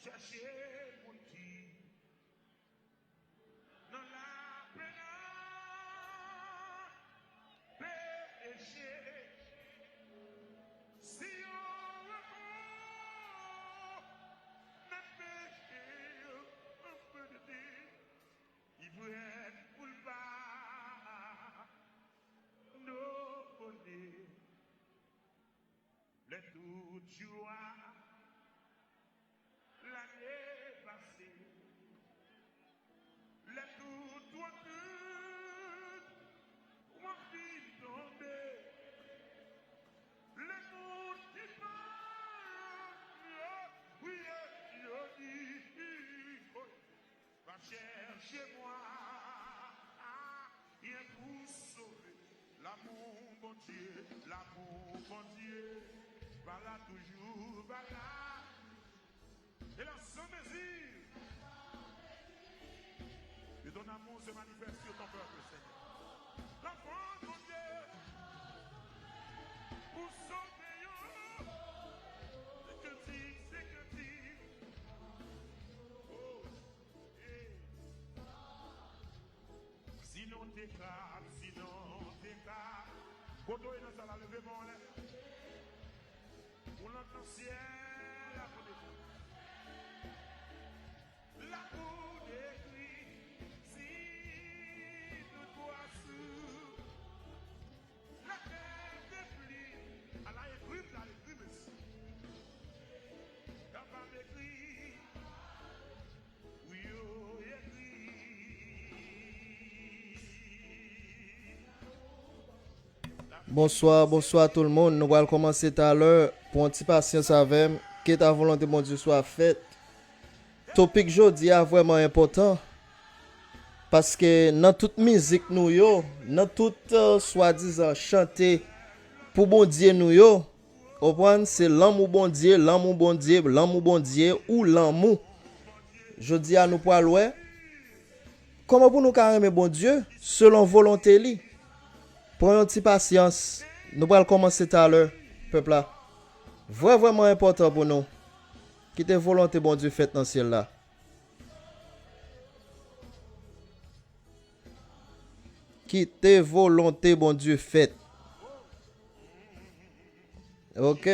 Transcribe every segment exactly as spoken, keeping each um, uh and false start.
Chèche moun ki nan lapenn, peche. Si yo rekonèt peche yo, anpè de Dye, li prèt pou l padone. Lè tout jou a lane pase, lè tout twò tris w ap fin tonbe, lè moun ki pa yo priye, yo di, va chèche mwa a, yen pou sove. Lanmou Bondye, lanmou Bondye, pa la toujou, pa la. Et là, sans mesure. Et ton amour se manifeste sur ton peuple, Seigneur. Lanmou Bondye pou sove yo. Se kantik, se kantik. Oh, hey. Sinon te ka, sinon te ka. Kote w ye nan sa la, leve men w anlè. Ou lant nan syèl la pou defann. La pou dekri, si tout bwa sou latè te pli. Ala ekri m la, ekri mesye. Kapab ekri. Bonswa, bonswa tout le moun. Nou pral kòmanse talè. Pran ti pasyans avè m. Ke ta volonte Bondye swa fèt. Topik jodi a vrèman enpòtan. Paske nan tout mizik nou yo, nan tout, euh, swadizan chante pou Bondye nou yo, Konprann, se lanmou Bondye, lanmou Bondye, lanmou Bondye, ou lanmou. Jodi a, nou pral wè kòman pou nou ka renmen Bondye selon volonte li. Pran yon ti pasyans. Nou pral kòmanse talè, pèp la. Vrè, vrèman enpòtan pou nou. Kite volonte Bondye fèt nan syèl la. Kite volonte Bondye fèt. Ok.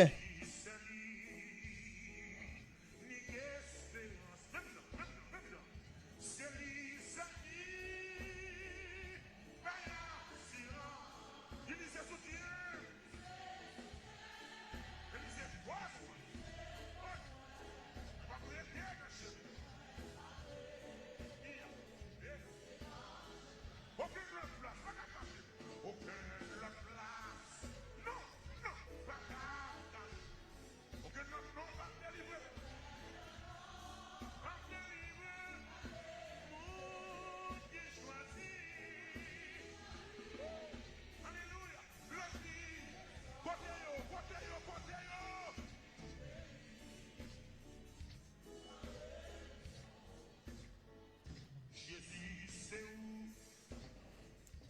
Okenn lòt plas pa ka kache. Okenn lòt plas. Non, non, pa ka kache. Okenn lòt non p ap delivre. P ap delivre. Moun ki chwazi. Alelouya. Lòt di, kote yo, kote yo, kote yo?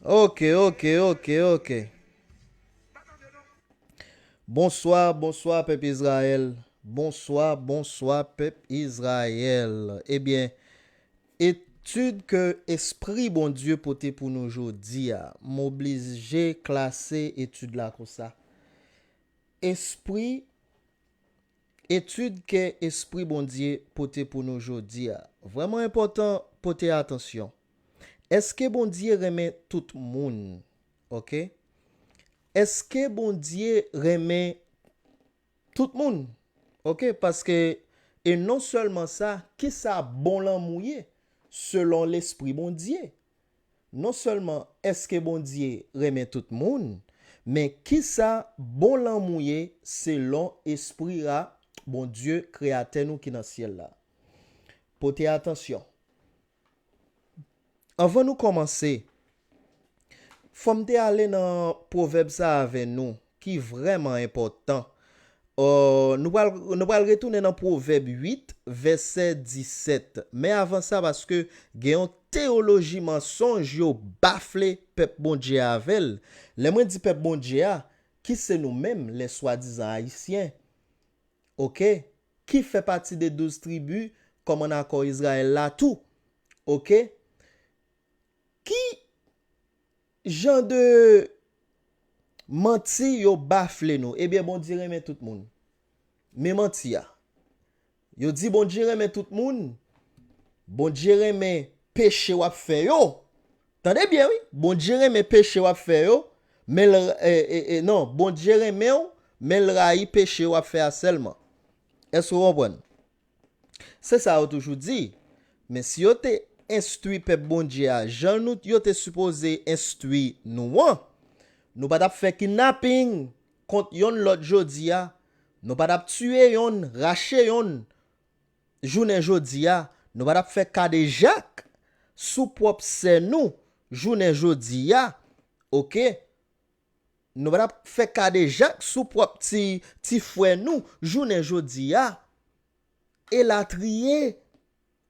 Ok, ok, ok, ok. Bonswa, bonswa, pèp Izrayèl. Bonswa, bonswa, pèp Izrayèl. Ebyen, etid ke Espri Bondye pote pou nou jodi a, m oblije klase etid la konsa. Espri Etid ke Espri Bondye pote pou nou jodi a. Vrèman enpòtan, pote atansyon. Èske Bondye renmen tout moun? Ok. Èske Bondye renmen tout moun? Ok, paske, e non sèlman sa, kisa bon lanmou ye, selon Lespri Bondye? Non sèlman èske Bondye renmen tout moun, men kisa bon lanmou ye selon espri a Bondye, Kreyatè nou ki nan syèl la. Pote atansyon. Anvan nou kòmanse, fò m te ale nan pwovèb sa avè nou, ki vrèman enpòtan. Ò, nou pral, nou pral retounen nan Pwovèb uit, vèsè disèt. Men avan sa, paske gen yon teyoloji mansonj yo bafle pèp Bondye a avè l. Lè mwen di pèp Bondye a, ki se nou menm, lè swadizan Ayisyen? Oke? ki fè pati de douz tribi, kòm ann akò Izrayèl la tou. Oke? Ki jan de manti yo bafle nou? Ebyen, Bondye renmen tout moun. Men manti a. Yo di Bondye renmen tout moun. Bondye renmen peche w ap fè yo. Tande byen, wi. Bondye renmen peche w ap fè yo, men l, e, e, e, non, Bondye renmen w, men l rayi peche w ap fè a sèlman. Èske w konprann? Se sa yo toujou di. Men si yo te enstwi pèp Bondye a jan nou, yo te sipoze enstwi nou an, nou pa t ap fè kidnaping kont yonn lòt jodi a, nou pa t ap tiye yonn, rache yonn jounen jodi a, nou pa t ap fè kadejak sou pwòp sè nou jounen jodi a, oke? Nou pa t ap fè kadejak sou pwòp ti, ti frè nou jounen jodi a, elatriye.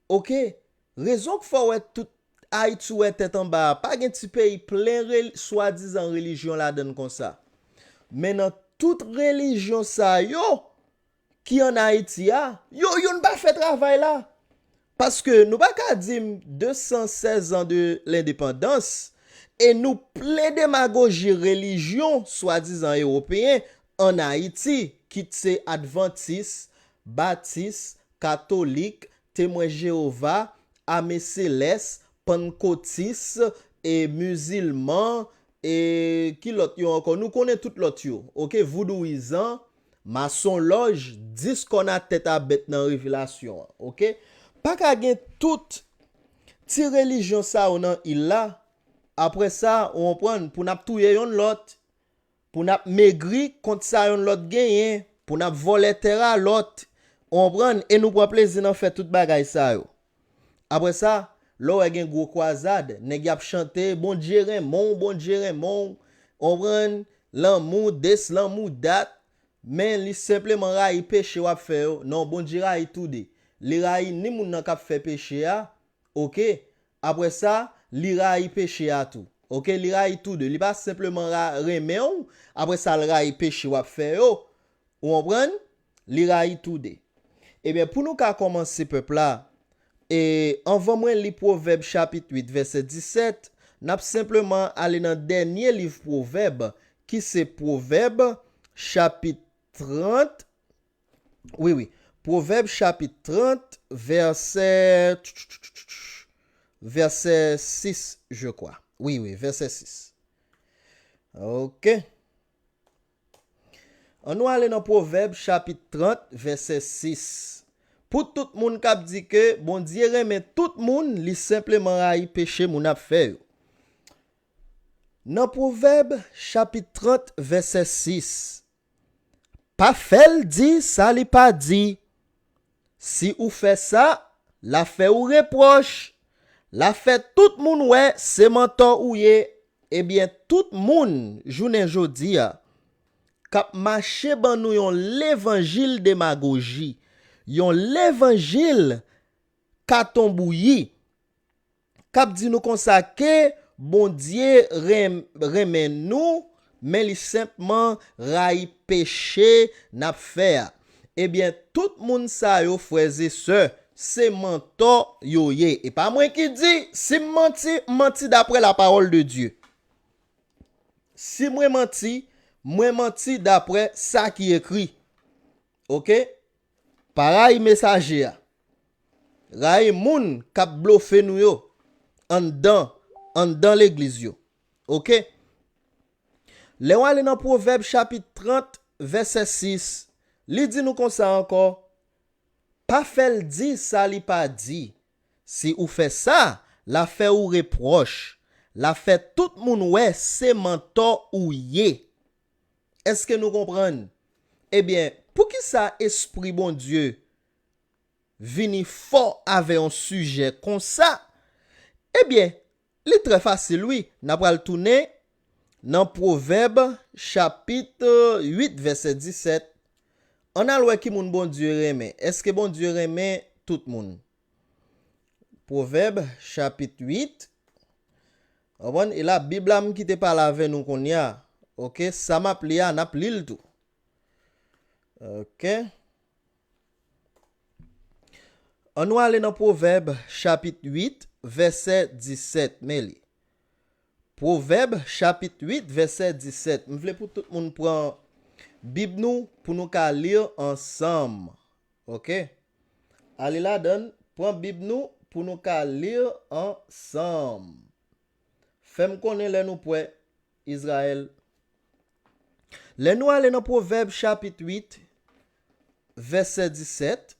Oke? Rezon k fè w wè tout Ayiti w wè tèt anba a, pa gen ti peyi plen rel-, swadizan relijyon ladan l konsa. Men nan tout relijyon sa yo ki ann Ayiti a, yo youn pa fè travay la. Paske nou pa ka di m de san sèz an de lendepandans e nou plen demagoji relijyon swadizan ewopeyen ann Ayiti, kit se advantis, batis, katolik, temwen Jewova, ame selès, pannkotis, e mizilman, e ki lòt yo ankò? Nou konnen tout lòt yo, oke? Voudouyizan, masonlòj, dis kòn a tèt a bèt nan Revelasyon an, oke? Pa ka gen tout ti relijyon sa yo nan il la, apre sa, ou konprann, pou n ap touye yonn lòt, pou n ap megri kont sa yonn lòt genyen, pou n ap vòlè tè a lòt, ou konprann, e nou pran plezi nan fè tout bagay sa yo. Apre sa, lè w wè gen gwo kwazad, nèg y ap chante, Bondye renmen w, Bondye renmen w, ou konprann, lanmou this, lanmou that, men li senpleman rayi peche w ap fè yo. Non, Bondye rayi toude. Li rayi ni moun nan k ap fè peche a, oke? Apre sa, li rayi peche a tou. Oke, li rayi toude. Li pa senpleman ra-, renmen w, apre sa, l rayi peche w ap fè yo. Ou konprann? Li rayi toude. Ebyen, pou nou ka kòmanse pèp la, e anvan mwen li Pwovèb chapit uit, vèsè disèt, n ap senpleman ale nan dènye liv Pwovèb, ki se Pwovèb chapit trant, wi, wi. Pwovèb chapit trant, vèsè, vèsè sis, je crois. Wi, wi, vèsè sis. Oke. An nou ale nan Pwovèb chapit trant, vèsè sis. Pou tout moun k ap di ke Bondye renmen tout moun, li senpleman rayi peche moun ap fè yo. Nan Pwovèb chapit trant, vèsè sis, pa fè l di sa li pa di. Si ou fè sa, l a fè ou repwòch. L a fè tout moun wè se mantò ou ye. Ebyen, tout moun, jounen jodi a, k ap mache ban nou yon levanjil demagoji, yon levanjil katon bouyi, k ap di nou konsa ke Bondye ren-, renmen nou, men li senpman rayi peche n ap fè a. Ebyen, tout moun sa yo, frè e sè, se mantò yo ye. E pa mwen ki di, si m manti, m manti daprè la parole de Dieu. Si mwen manti, mwen manti daprè sa ki ekri. Oke? Pa rayi mesaje a. Rayi moun k ap blofe nou yo anndan, anndan legliz yo. Oke? Lè w ale nan Pwovèb chapit trant, vèsè sis, li di nou konsa ankò, pa fè l di sa li pa di. Si ou fè sa, l a fè ou repwòch. L a fè tout moun wè se mantò ou ye. Èske nou konprann? Ebyen, poukisa Espri Bondye vini fò avè yon sijè konsa? Ebyen, li trè fasil, wi. N a pral tounen nan Pwovèb chapit uit, vèsè disèt. Ann al wè ki moun Bondye renmen. Èske Bondye renmen tout moun? Pwovèb chapit uit. Konprann? E la, Bib la, m kite pale avè nou kounye a. Oke, sa m ap li a, n ap li l tou. Oke. Ann nou ale nan Pwovèb, chapit uit, vèsè disèt. Men li. Pwovèb, chapit uit, vèsè disèt. M vle pou tout moun pran Bib nou pou nou ka li ansanm. Oke? Ale ladan l, pran Bib nou pou nou ka li ansanm. Fè m konnen lè nou prè, Izrayèl. Lè nou ale nan Pwovèb chapit uit, vèsè disèt,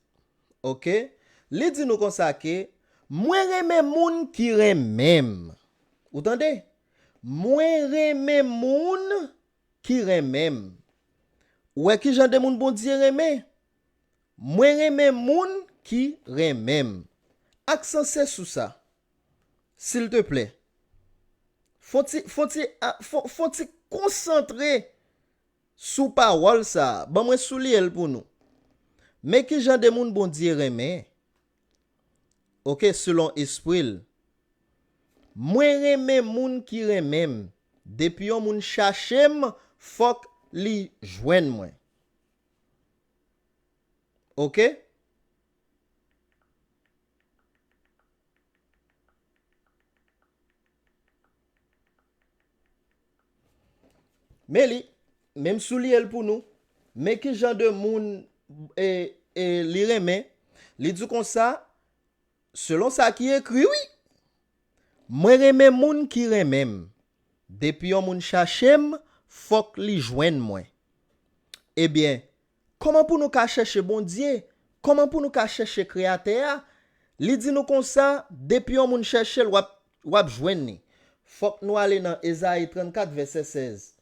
oke, li di nou konsa ke, "Mwen renmen moun ki renmen m." Ou tande? "Mwen renmen moun ki renmen m." Ou wè ki jan de moun Bondye renmen? "Mwen renmen moun ki renmen m." Aksanse sou sa, silteplè. Fon ti, fon ti, a, fon, fon ti konsantre sou pawòl sa a. Ban mwen souliye l pou nou. Men ki jan de moun Bondye renmen. Oke, selon espri l. "Mwen renmen moun ki renmen m." Depi yon moun chache m, fòk li jwenn mwen. Oke? Men li, men m souliye l pou nou. Men ki jan de moun, e, e, li renmen. Li di konsa, selon sa ki ekri, wi. "Mwen renmen moun ki renmen m. Depi yon moun chache m, fòk li jwenn mwen." Ebyen, kòman pou nou ka chèche Bondye? Kòman pou nou ka chèche Kreyatè a? Li di nou konsa, depi yon moun chèche l, w ap, w ap jwenn li. Fòk nou ale nan Ezayi trannkat, vèsè sèz.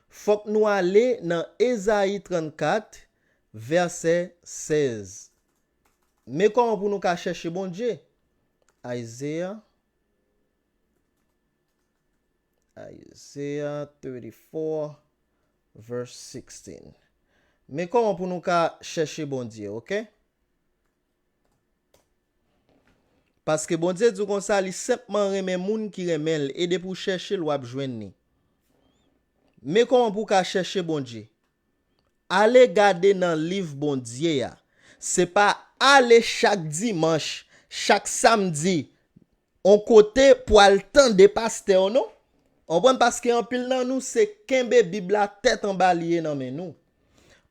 Fòk nou ale nan Ezayi trannkat, vèsè sèz. Men kòman pou nou ka chèche Bondye. Isaiah, Isaiah thirty-four, verse sixteen. Men kòman pou nou ka chèche Bondye, oke? Paske Bondye di w konsa, li senpman renmen moun ki renmen l, e depi w chèche l, w ap jwenn li. Men kòman pou w ka chèche Bondye. Ale gade nan liv Bondye a. Se pa ale chak dimanch, chak samdi, on kote pou al tande pastè w, non. Konprann? Paske anpil nan nou, se kenbe Bib la tèt anba li ye nan men nou.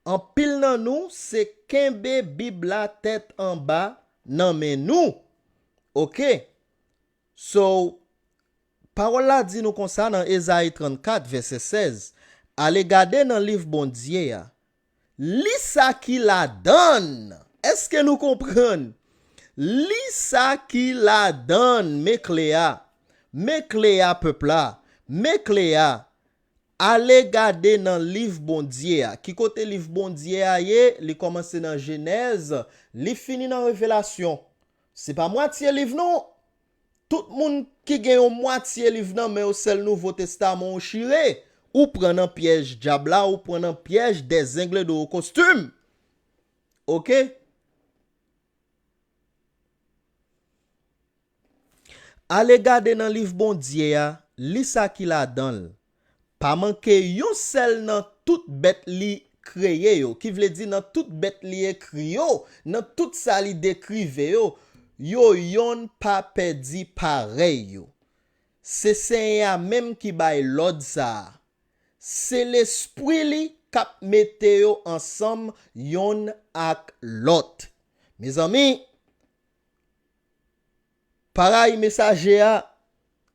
Anpil nan nou, se kenbe Bib la tèt anba nan men nou. Oke? So, pawòl la di nou konsa nan Ezayi trannkat, vèsè sèz, "Ale gade nan liv Bondye a. Li sa ki ladan l." Èske nou konprann? "Li sa ki ladan l." Men kle a. Men kle a, pèp la. Men kle a. Ale gade nan liv Bondye a. Ki kote liv Bondye a ye? Li kòmanse nan Jenèz, li fini nan Revelasyon. Se pa mwatye liv, non. Tout moun ki gen yon mwatye liv nan men yo, sèl Nouvo Testaman w chire, ou pran nan pyèj dyab la, ou pran nan pyèj des aigles de haut costume. Oke? Ale gade nan liv Bondye a, li sa ki ladan l. Pa manke yon sèl nan tout bèt li kreye yo, ki vle di nan tout bèt li ekri yo, nan tout sa li dekrive yo, yo yonn pa pèdi parèy yo. Se Senyè a menm ki bay lòd sa a. Se Lespri li k ap mete yo ansanm yonn ak lòt. Mezanmi, parèy mesaje a,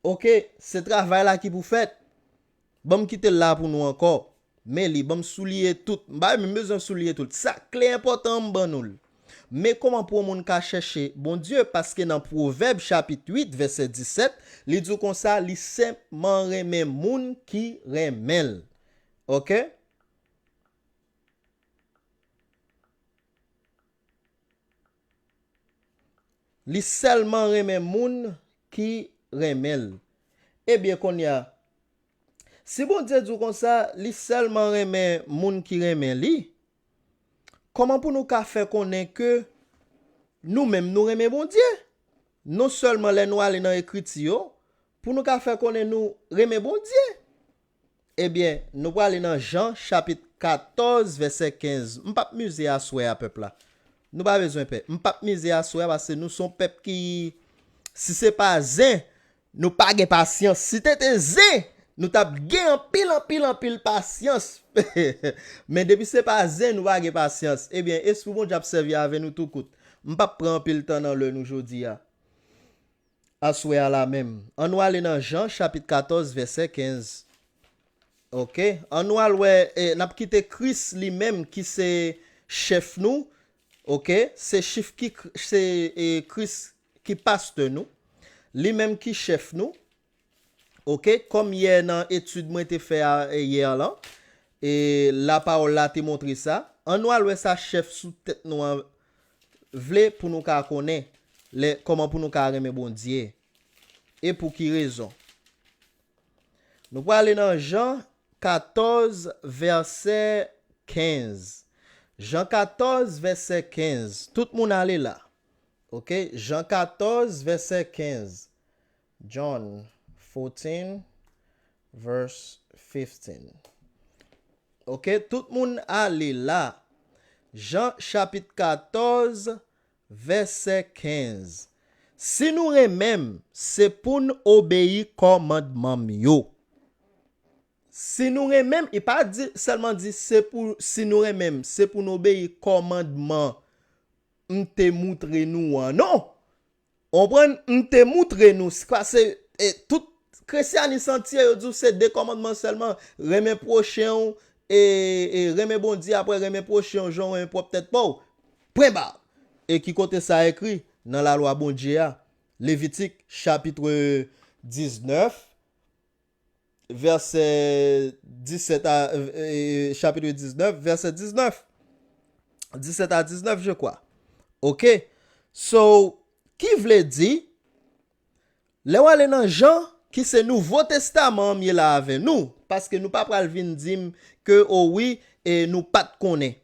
oke, se travay la ki pou fèt. Ban m kite l la pou nou ankò. Men li, ban m souliye tout. M pa menm bezwen souliye tout. Sa k lè enpòtan an, m ban nou l. Men kòman pou yon moun ka chèche Bondye? Paske nan Pwovèb chapit uit, vèsè disèt, li di w konsa, li senpman renmen moun ki renmen l. Oke? Li sèlman renmen moun ki renmen l. Ebyen, kounye a, si Bondye di w konsa, li sèlman renmen moun ki renmen li, kòman pou nou ka fè konnen ke nou menm nou renmen Bondye? Non sèlman lè nou ale nan ekriti yo, pou nou ka fè konnen nou renmen Bondye. Ebyen, nou prale nan Jan chapit katòz, vèsè kenz. M p ap mize aswè a, pèp la. Nou pa bezwen pè. M p ap mize aswè a paske nou se yon pèp ki, si se pa zen, nou pa gen pasyans. Si te te zen, nou t ap gen anpil, anpil, anpil pasyans. Men depi se pa zen, nou pa gen pasyans. Ebyen, Espri Bondye ap sèvi avè nou tou kout. M p ap pran anpil tan nan lè nou jodi a. Aswè a la menm. Ann nou ale nan Jan, chapit katòz, vèsè kenz. Oke? Ann nou al wè, e, n ap kite Kris li menm ki se chèf nou. Oke? Se chif ki, se, e, Kris ki pastè nou. Li menm ki chèf nou. Oke? Kòm yè nan etid mwen te fè a, e, yè lan, e, lapawòl la te montre sa. Ann nou al wè sa chèf sou tèt nou an vle pou nou ka konnen lè, kòman pou nou ka renmen Bondye. E pou ki rezon? Nou prale nan Jan katòz, vèsè kenz. Jan katòz, vèsè kenz. Tout moun ale la. Oke? Jan katòz, vèsè kenz. John fourteen, verse fifteen. Oke? Tout moun ale la. Jan chapit katòz, vèsè kenz. Si nou renmen m, se pou n obeyi kòmandman m yo. Si nou renmen m, li pa di, sèlman di, se pou, si nou renmen m, se pou n obeyi kòmandman m te moutre nou an. Non! Konprann, m te moutre nou. Se pa se, e, tout Kresyanis antye yo di w se de kòmandman sèlman. Renmen pwochen w, e, e renmen Bondye, apre renmen pwochen w jan w renmen pwòp tèt pa w. Pwen ba. E ki kote sa ekri? Nan lalwa Bondye a. Levitik, chapit diznèf, vèsè disèt a, e, chapit diznèf, vèsè diznèf. Disèt a diznèf, je kwa. Oke? So, ki vle di, lè w ale nan Jan, ki se Nouvo Testaman an m ye la avè nou, paske nou pa pral vin di m ke, o wi, e nou pa t konnen.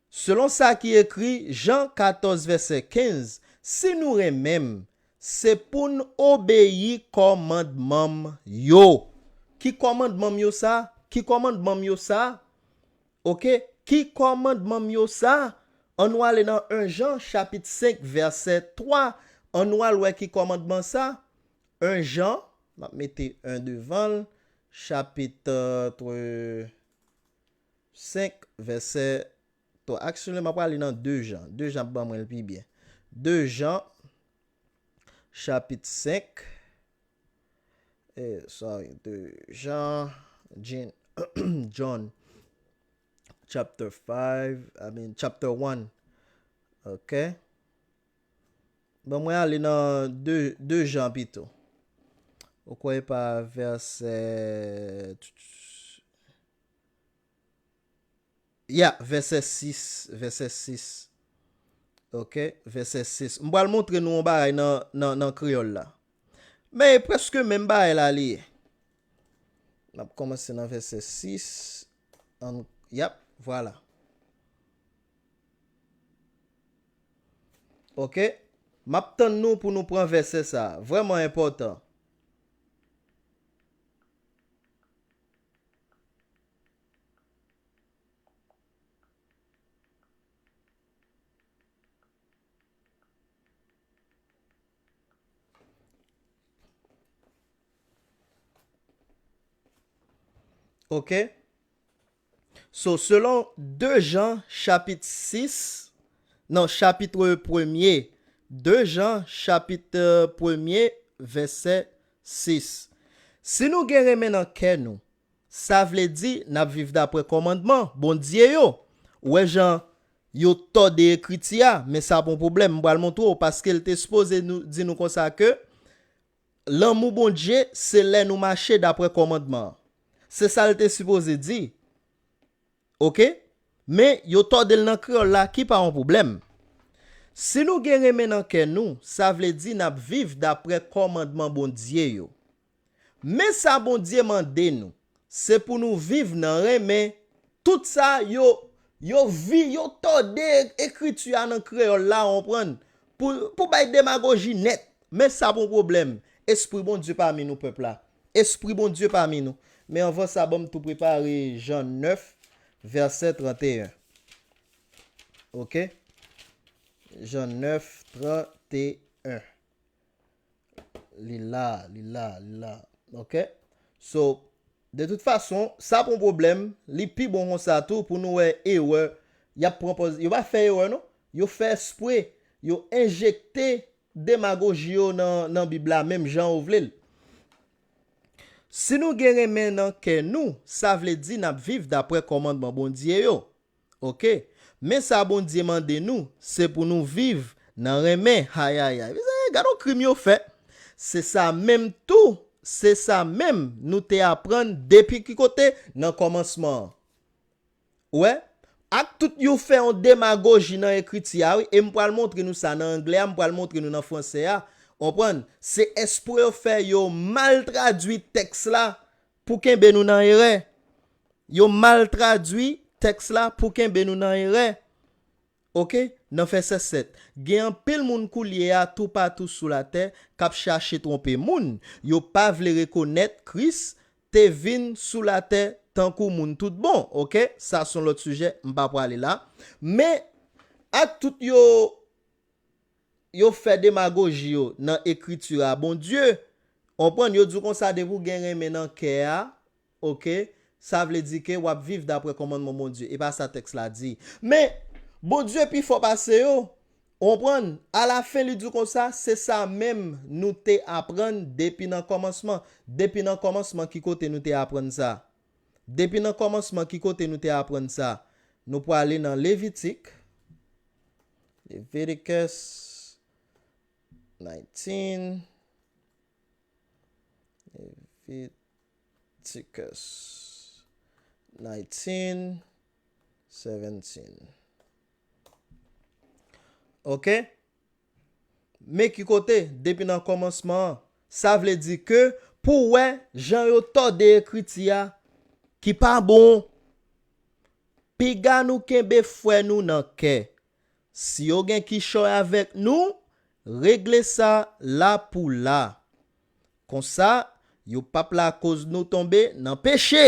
Selon sa ki ekri, Jan katòz, vèsè kenz, si nou renmen m, se pou n obeyi kòmandman m yo. Ki kòmandman m yo sa? Ki kòmandman m yo sa? Oke? Ki kòmandman m yo sa? Ann nou ale nan en Jan, chapit senk, vèsè twa. Ann nou al wè ki kòmandman sa. En Jan, m ap mete en devan l, chapit, euh, senk, vèsè twa. Actually, m ap prale nan de Jan. De Jan ap ban mwen l pi byen. De Jan, chapit senk. Eh, sorry, de Jan, Jean, John, chapter five, I mean, chapter one. Ok? Bon, mwen ale nan de, de Jan pito. Ou kwè pa vèsè, ya, vèsè sis, vèsè sis. Ok, vèsè sis. M pral montre nou yon bagay nan, nan, nan kreyòl la. Men e prèske menm bagay la li ye. N ap kòmanse nan vèsè sis. An, yap, vwala. Ok? M ap tann nou pou nou pran vèsè sa a. Vrèman enpòtan. Ok? So, selon de Jan chapit sis, non, chapit premye, de Jan chapit premye, vèsè sis. Si nou gen renmen nan kè nou, sa vle di n ap viv daprè kòmandman Bondye yo. Ou wè jan yo tòde ekriti a, men sa pa yon pwoblèm, m pral montre w, paske l te sipoze nou, di nou konsa ke lanmou Bondye, se lè nou mache daprè kòmandman an. Se sa l te sipoze di. Ok? Men, yo tòde l nan kreyòl la, ki pa yon pwoblèm. Si nou gen renmen nan kè nou, sa vle di n ap viv daprè kòmandman Bondye yo. Men sa Bondye mande nou, se pou nou viv nan renmen. Tout sa, yo, yo vi, yo tòde ekriti a nan kreyòl la, w konprann? Pou, pou bay demagoji nèt. Men sa pa yon pwoblèm. Espri Bondye pami nou, pèp la. Espri Bondye pami nou. Men anvan sa, ban m tou prepare Jan nèf, vèsè trannteyen. Ok? Jan nèf, trant e en. Li la, li la, li la. Ok? So, de tout fason, sa pa yon pwoblèm, li pi bon konsa tou pou nou wè erè. Y ap pran pòz, yo pa fè erè non. Yo fè espre, yo enjekte demagoji yo nan, nan Bib la, menm jan yo vle l. Si nou gen renmen nan kè nou, sa vle di n ap viv daprè kòmandman Bondye yo. Ok? Men sa Bondye mande nou, se pou nou viv nan renmen. Ayayay. Mezanmi, gade yon krim yo fè. Se sa menm tou, se sa menm nou te aprann depi ki kote? Nan kòmansman an. Ou wè? Ak tout yo fè yon demagoji nan ekriti a, wi, e m pral montre nou sa nan anglè a, m pral montre nou nan franse a. Konprann? Se espre yo fè yo mal tradui tèks la pou kenbe nou nan erè. Yo mal tradui tèks la pou kenbe nou nan erè. Ok? Nan vèsè sèt. Gen anpil moun koulye a toupatou sou latè k ap chache twonpe moun. Yo pa vle rekonèt Kris te vin sou latè tankou moun tout bon. Ok? Sa se yon lòt sijè, m pa prale la. Men, ak tout yo, yo fè demagoji yo nan ekriti a Bondye, konprann, yo di w konsa, depi w gen renmen nan kè a, ok, sa vle di ke w ap viv daprè kòmandman Bondye. E pa sa tèks la di. Men, Bondye pi fò pase yo. Konprann, alafen li di w konsa, se sa menm nou te aprann depi nan kòmansman. Depi nan kòmansman, ki kote nou te aprann sa? Depi nan kòmansman, ki kote nou te aprann sa? Nou prale nan Levitik. Leviticus nineteen. Leviticus nineteen, seventeen. Ok? Men ki kote, depi nan kòmansman an, sa vle di ke pou w wè jan yo tòde ekriti a, ki pa bon. Piga nou kenbe frè nou nan kè. Si yo gen kichòy avèk nou, regle sa la pou la. Konsa, yo p ap lakoz nou tonbe nan peche.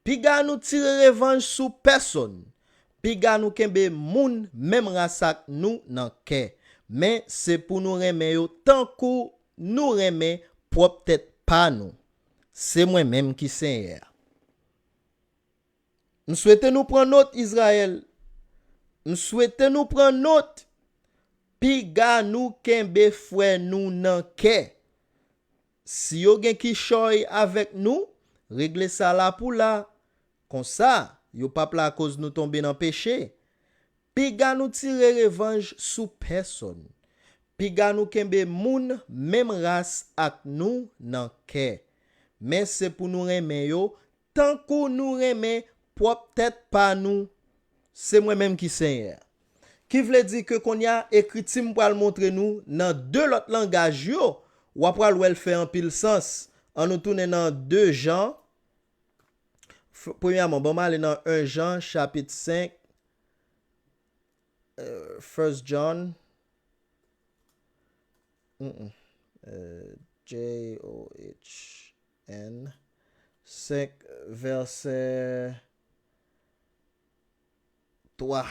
Piga nou tire revanj sou pèsonn. Piga nou kenbe moun menm ras ak nou nan kè. Men se pou nou renmen yo tankou nou renmen pwòp tèt pa nou. Se mwen menm ki Senyè a. M swete nou pran nòt, Izrayèl. M swete nou pran nòt. Piga nou kenbe frè nou nan kè. Si yo gen kichòy avèk nou, regle sa la pou la. Konsa, yo p ap lakoz nou tonbe nan peche. Piga nou tire revanj sou pèsonn. Piga nou kenbe moun menm ras ak nou nan kè. Men se pou nou renmen yo tankou nou renmen pwòp tèt pa nou. Se mwen menm ki Senyè a. Ki vle di ke kounye a, ekriti m pral montre nou nan de lòt langaj yo, w ap pral wè l fè anpil sans. Ann nou tounen nan de Jan. F-, premyèman, ban m ale nan en Jan, chapit senk, euh, First John, mm, mm, euh, J O H N, senk, vèsè twa.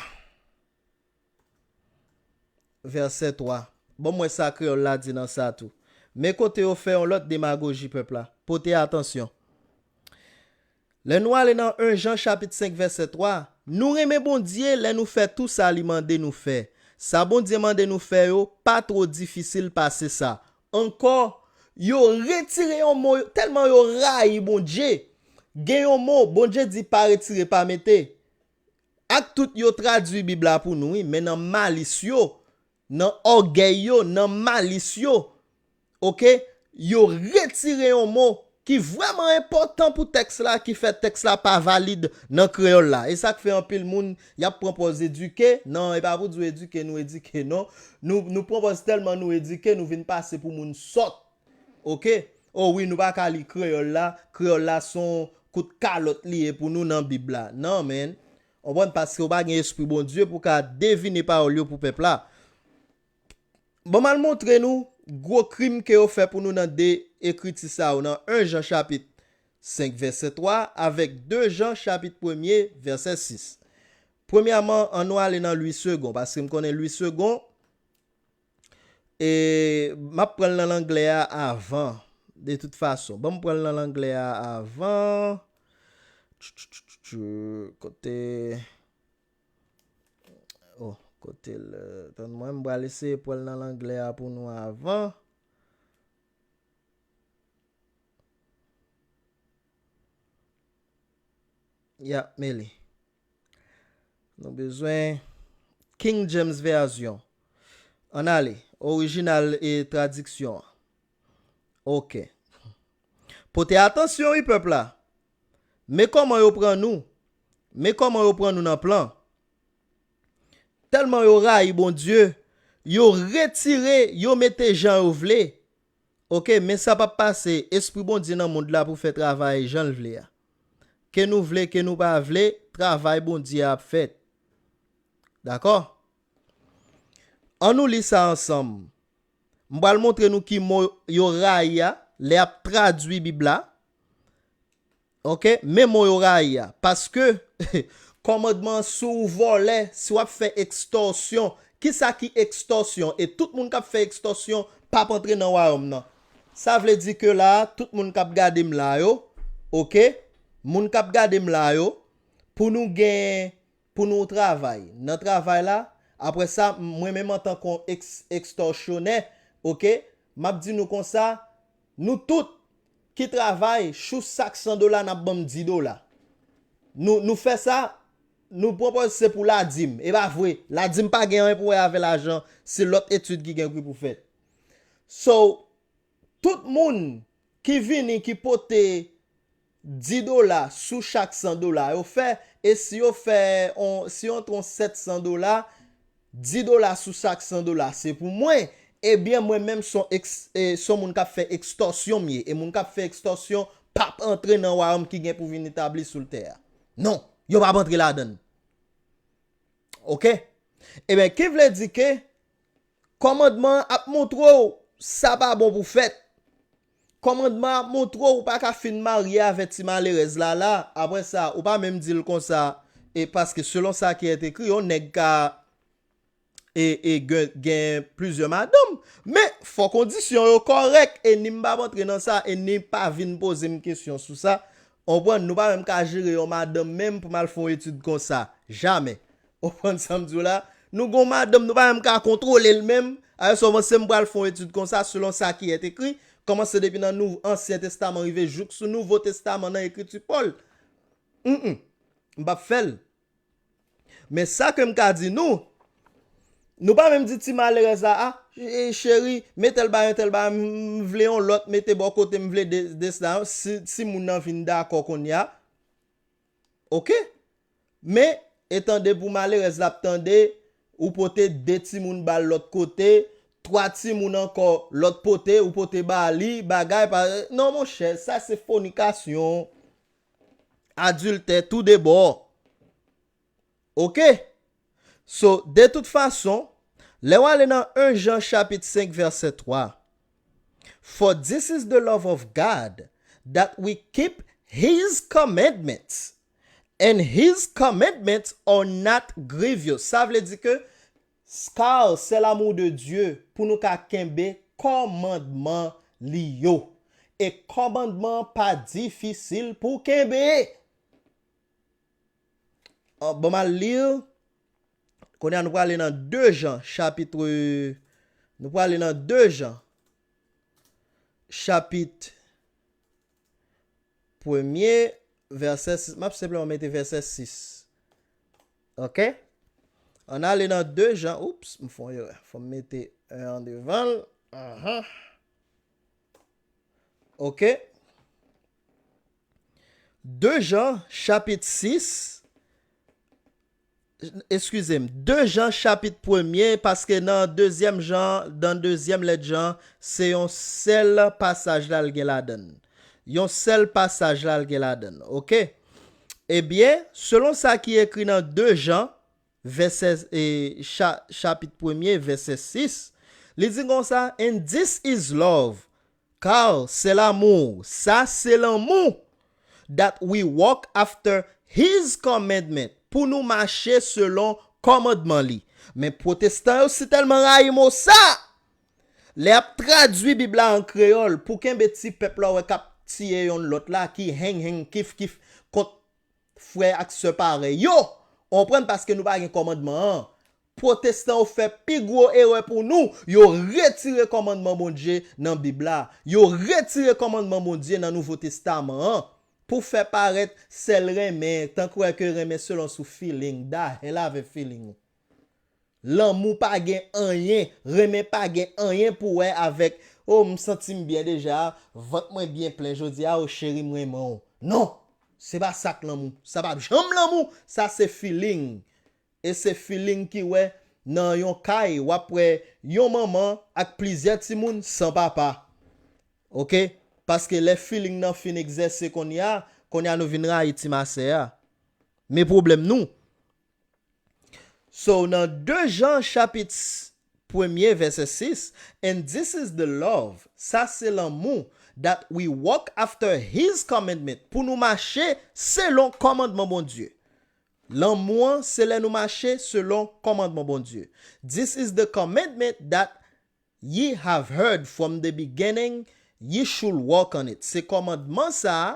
Vèsè twa. Bon, mwen sa kreyòl la di nan sa tou. Men kote yo fè yon lòt demagoji pèp la. Pote atansyon. Lè nou ale nan en Jan chapit senk vèsè twa, nou renmen Bondye lè nou fè tou sa li mande nou fè. Sa Bondye mande nou fè yo pa twò difisil pase sa. Ankò, yo retire yon mo, tèlman yo rayi Bondye. Gen yon mo, Bondye di pa retire, pa mete. Ak tout yo tradui Bib la pou nou, wi, men nan malis yo, nan ògèy yo, nan malis yo, ok, yo retire yon mo ki vrèman enpòtan pou tèks la, ki fè tèks la pa valid nan kreyòl la. E sa k fè anpil moun, y ap pran pòz edike. Non, e pa pou di w edike, nou edike, non. Nou, nou pran pòz tèlman nou edike, nou vin pase pou moun sòt. Ok? O wi, nou pa ka li kreyòl la. Kreyòl la se yon kout kalòt li ye pou nou nan Bib la. Non, man. Konprann? Paske w pa gen espri Bondye pou w ka devine pawòl yo pou pèp la. Bon, m al montre nou gwo krim ke yo fè pou nou nan de ekriti sa yo, nan en Jan chapit senk vèsè twa avèk de Jan chapit premye vèsè sis. Premyèman, ann nou ale nan Louis Segond, paske m konnen Louis Segond, e m ap pran l nan anglè a avan, de tout fason. Ban m pran l nan anglè a avan. Kote. Oh, kote l. Tann mwen, m pral eseye pran l nan anglè a pou nou avan. Ya, men li. Nou bezwen King James Version. Ann ale, orijinal e tradiksyon an. Ok. Pote atansyon, wi, pèp la. Men kòman yo pran nou. Men kòman yo pran nou nan plan. Tèlman yo rayi Bondye, yo retire, yo mete jan yo vle. Ok, men sa p ap pase, espri Bondye nan mond la pou fè travay jan l vle a. Ke nou vle, ke nou pa vle, travay Bondye a ap fèt. Dakò? Ann nou li sa ansanm. M pral montre nou ki mo yo rayi a, lè y ap tradui Bib la. Ok, men mo yo rayi a. Paske, kòmandman an, si w vòlè, si w ap fè ekstòsyon, kisa ki ekstòsyon? E tout moun k ap fè ekstòsyon p ap antre nan wayòm nan. Sa vle di ke la, tout moun k ap gade m la yo, ok, moun k ap gade m la yo, pou nou gen, pou nou travay. Nan travay la, apre sa, mwen menm antanke yon eks-, ekstòsyonè, ok, m ap di nou konsa, nou tout ki travay, chou sak san dola, n ap ban m dis dola. Nou, nou fè sa, nou pran pòz se pou ladim. E pa vre, ladim pa gen anyen pou wè avè lajan, se lòt etid ki gen pou pou fèt. So, tout moun ki vini, ki pote dis dola sou chak san dola yo fè, e si yo fè, on, si yo antre yon sèt san dola, dis dola sou sak san dola, se pou mwen, ebyen, mwen menm, son eks-, e, son moun k ap fè ekstòsyon m ye, e moun k ap fè ekstòsyon p ap antre nan wayòm ki gen pou vin etabli sou tè a. Non, yo p ap antre ladan l. Ok? Ebyen, ki vle di ke kòmandman an ap montre w sa pa bon pou fèt. Kòmandman an ap montre w ou pa ka fin marye avè ti malerèz la la. Apre sa, ou pa menm di l konsa, e paske selon sa ki est écrit, yon nèg ka e, e gen, gen plizyè madanm. Men, fò kondisyon yo kòrèk, e ni m p ap antre nan sa, e ni pa vin poze m kesyon sou sa. Ou konprann, nou pa menm ka jere yon madanm menm pou m al fè yon etid konsa. Jamè. Ou konprann sa m di w la? Nou gon madanm, nou pa menm ka kontwole l menm. Alò, kòmanse m pral fè yon etid konsa, selon sa ki est écrit, kòmanse depi nan nou, Ansyen Testaman rive jouk sou Nouvo Testaman nan ekriti Pòl. Mm, mm. M p ap fè l. Men sa ke m ka di nou, nou pa menm di ti malerèz la, a, e, cheri, men tèl bagay, tèl bagay, m, m vle yon lòt, mete bò kote m vle de, de sa, si, si moun nan vin dakò kounye a. Ok? Men, e tande pou malerèz la ap tande, ou pote de timoun ba l lòt kote, twa timoun ankò lòt pote, ou pote ba li, bagay pa, non, monchè, sa se fònikasyon, adiltè, tou de bò. Ok? So, de tout fason, lè w ale nan en Jan chapit senk vèsè twa, "For this is the love of God, that we keep his commandments, and his commandments are not grievous." Sa vle di ke, car c'est l'amour de Dieu, pou nou ka kenbe kòmandman li yo. E kòmandman pa difisil pou kenbe. An, ban m al li. Kounye a, nou prale nan de Jan, chapit, nou prale nan de Jan, chapit premye, vèsè sis. M ap senpleman mete vèsè sis. Ok? Ann ale nan de Jan. Oups, m fè yon erè. Fò m mete en an devan l. Ahan. Ok? De Jan, chapit sis. Eskize m, de Jan, chapit premye, paske nan dezyèm Jan, nan dezyèm lèt Jan, se yon sèl pasaj la l gen ladan l. Yon sèl pasaj la l gen ladan l. Ok? Ebyen, selon sa ki ekri nan de Jan, vèsè, e, cha-, chapit premye, vèsè sis, li di konsa, "And this is love, car c'est l'amour, sa se lanmou, that we walk after his commandment, pou nou mache selon kòmandman li. Men pwotestan yo si tèlman rayi mo sa, lè y ap tradui Bib la an kreyòl, pou kenbe ti pèp la wè k ap tiye yonn lòt la, ki heng heng kif kif kont frè ak sè parèy yo. Ou konprann, paske nou pa gen kòmandman an. Pwotestan yo fè pi gwo erè pou nou, yo retire kòmandman Bondye nan Bib la. Yo retire kòmandman Bondye nan Nouvo Testaman an pou fè parèt sèl renmen, tankou wè ke renmen selon sou feeling, dahèl avè feeling ou. Lanmou pa gen anyen, renmen pa gen anyen pou wè avèk, oh, m santi m byen deja, vant mwen byen plen jodi a, oh cheri, m renmen w. Non! Se pa sa k lanmou. Sa p ap janm lanmou. Sa se feeling. E se feeling ki wè nan yon kay, w ap wè yon manman ak plizyè timoun san papa. Oke? Paske lè feeling nan fin egzèse kounye a, kounye a nou vin rayi ti masè a. Men pwoblèm nou. So, nan de Jan chapit premye vèsè sis, and this is the love, sa se lanmou, that we walk after his commandment, pou nou mache selon kòmandman Bondye. Lanmou an, se lè nou mache selon kòmandman Bondye. This is the commandment that ye have heard from the beginning, ye should walk on it. Se kòmandman sa a,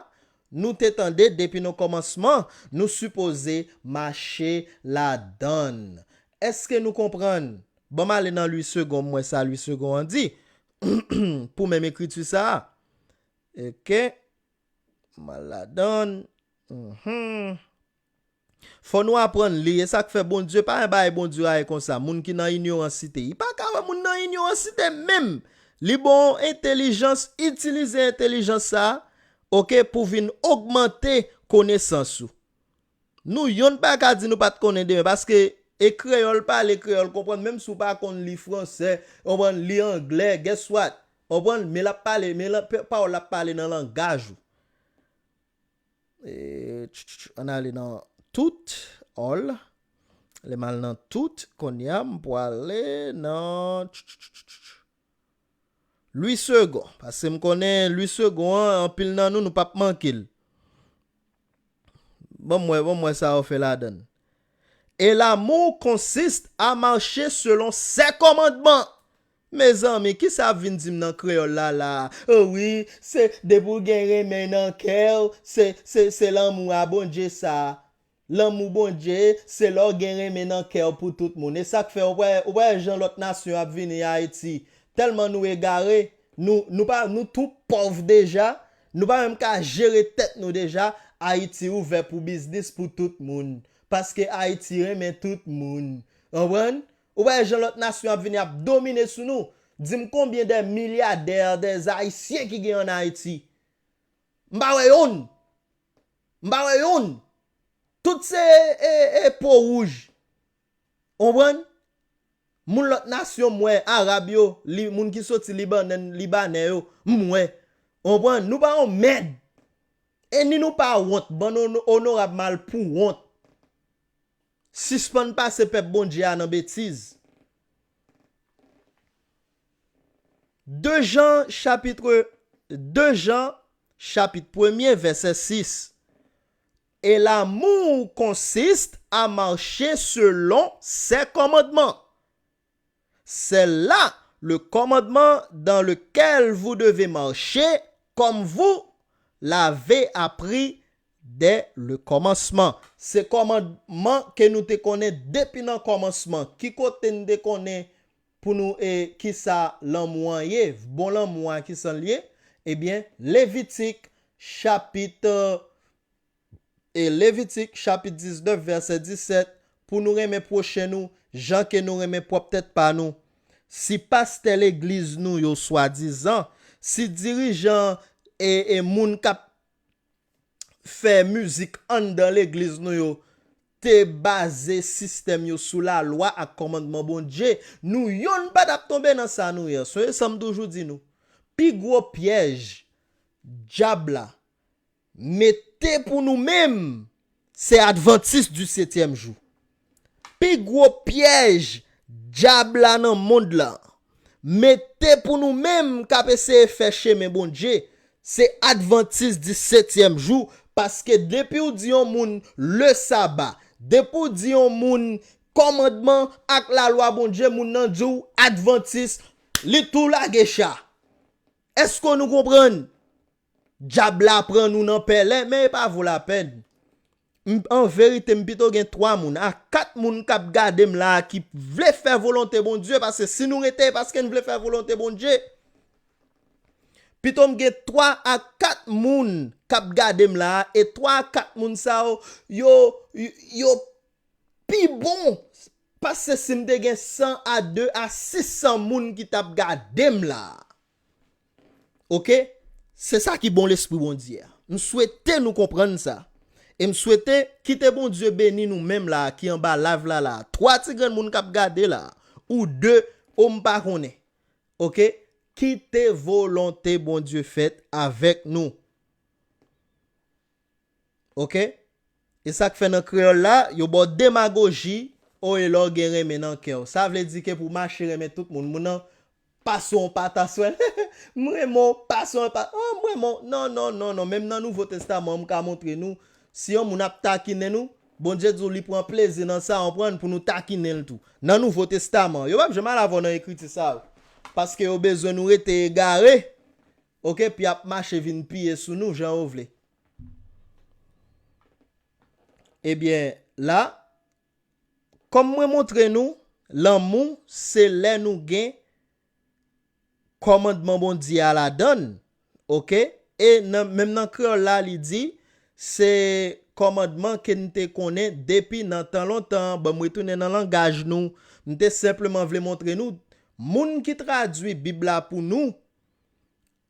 nou te tande depi nan kòmansman, nou sipoze mache ladan l. Èske nou konprann? Ban m ale nan Louis Segond, m wè sa Louis Segond an di pou menm ekriti sa a. Oke. M al ladan l. Mhm. Fò nou aprann li, e sa k fè Bondye pa yon bagay Bondye rayi konsa. Moun ki nan inyorans site. Li pa ka wè moun nan inyorans site menm. Li ba w entèlijans, itilize entèlijans sa a, oke, pou vin ogmante konesans ou. Nou yonn pa ka di nou pa t konnen demen, paske e kreyòl pale, kreyòl konprann, menm si w pa konn li fransè, konprann, li anglè, guess what? Konprann, men l ap pale, men lan-, pe-, pawòl l ap pale nan langaj ou. E, tch, tch, tch, ann ale nan tout, all. Lè m al nan tout, kounye a, m pwale nan, tch, tch, tch, tch, tch. Louis Segond, paske m konnen Louis Segond an, anpil nan nou, nou p ap manke l. Ban m wè, ban m wè sa yo fè ladan l. Et l'amour consiste à marcher selon ses commandements. Mezanmi, kisa ap vin di m nan kreyòl la la a? O wi, se depi w gen renmen nan kè w, se, se, se lanmou a Bondye sa. Lanmou Bondye, se lè w gen renmen nan kè w pou tout moun. E sa k fè, ou wè, ou wè jan lòt nasyon ap vini Ayiti. Tèlman nou egare, nou, nou pa, nou tou pòv deja, nou pa menm ka jere tèt nou deja, Ayiti ouvè pou biznis pou tout moun. Paske Ayiti renmen tout moun. Konprann? Ou wè jan lòt nasyon ap vini ap domine sou nou. Di m konbyen de milyadè, de Ayisyen ki gen ann Ayiti? M pa wè yonn. M pa wè yonn. Tout se, e, e, po wouj. Konprann? Moun lòt nasyon m wè, Arab yo, li, moun ki soti Libannen, Libanè yo, m wè. Konprann? Nou pa yon mèd. E ni nou pa wont, bann ono-, onorab mal pou wont. Sispann pase pèp Bondye a nan betiz. De Jan chapitre, de Jan chapit premye vèsè sis. Et l'amour consiste à marcher selon ses commandements. C'est là le commandement dans lequel vous devez marcher comme vous l'avez appris dès le commencement. Se kòmandman ke nou te konnen depi nan kòmansman. Ki kote n te konnen pou nou, e, kisa lanmou an ye? Bon lanmou an, kisa l ye? Ebyen, Levitik, chapit, e, Levitik, chapit diznèf, vèsè disèt, pou nou renmen pwochen nou, jan ke nou renmen pwòp tèt pa nou. Si pastè legliz nou yo, swadizan, si dirijan e, e moun k ap fè mizik anndan legliz nou yo te baze sistèm yo sou lalwa ak kòmandman Bondye, nou yonn pa t ap tonbe nan sa nou ye. Sonje sa m toujou di nou. Pi gwo pyèj dyab la mete pou nou menm, se Adventiste du septième jour. Pi gwo pyèj dyab la nan mond la mete pou nou menm k ap eseye fè chemen Bondye, se Adventiste du septième jour, paske depi w di yon moun le sabbat, Depi w di yon moun kòmandman ak lalwa Bondye, moun nan di w advantis, li tou lage cha. Èske nou konprann? Dyab la pran nou nan pèlen, men e pa vo lapèn. M, an verite, m pito gen twa moun, a kat moun k ap gade m la a ki vle fè volonte Bondye, paske si nou rete, e paske n vle fè volonte Bondye. Pito m gen twa a kat moun k ap gade m la a, e twa a kat moun sa yo, yo, yo pi bon pase si m te gen san a de a sis san moun ki t ap gade m la a. Oke? Se sa ki bon lespri Bondye a. M swete nou konprann sa. E m swete kite Bondye beni nou menm la a ki anba live la la a. Twa ti grenn moun k ap gade la a. Ou de, o m pa konnen. Oke? Kite volonte Bondye fèt avèk nou. Oke? E sa k fè nan kreyòl la, yo ba w demagoji, o e lè w gen renmen nan kè w. Sa vle di ke pou w mache renmen tout moun, moun nan pase w yon pataswèl. M renmen w, pase w yon pa, oh, m renmen w. Non, non, non, non. Menm nan Nouvo Testaman, m ka montre nou, si yon moun ap takinen nou, Bondye di w li pran plezi nan sa, w konprann, pou nou takinen l tou. Nan Nouvo Testaman, yo p ap janm al avè w nan ekriti sa yo. Paske yo bezwen nou rete egare, oke, pou y ap mache vin piye sou nou jan yo vle. Ebyen, la, kòm mwen montre nou, lanmou se lè nou gen kòmandman Bondye a ladan l, oke? E nan, menm nan kreyòl la, li di, se kòmandman ke n te konnen depi nan tan lontan an. Ban m retounen nan langaj nou. M te senpleman vle montre nou, moun ki tradui Bib la pou nou,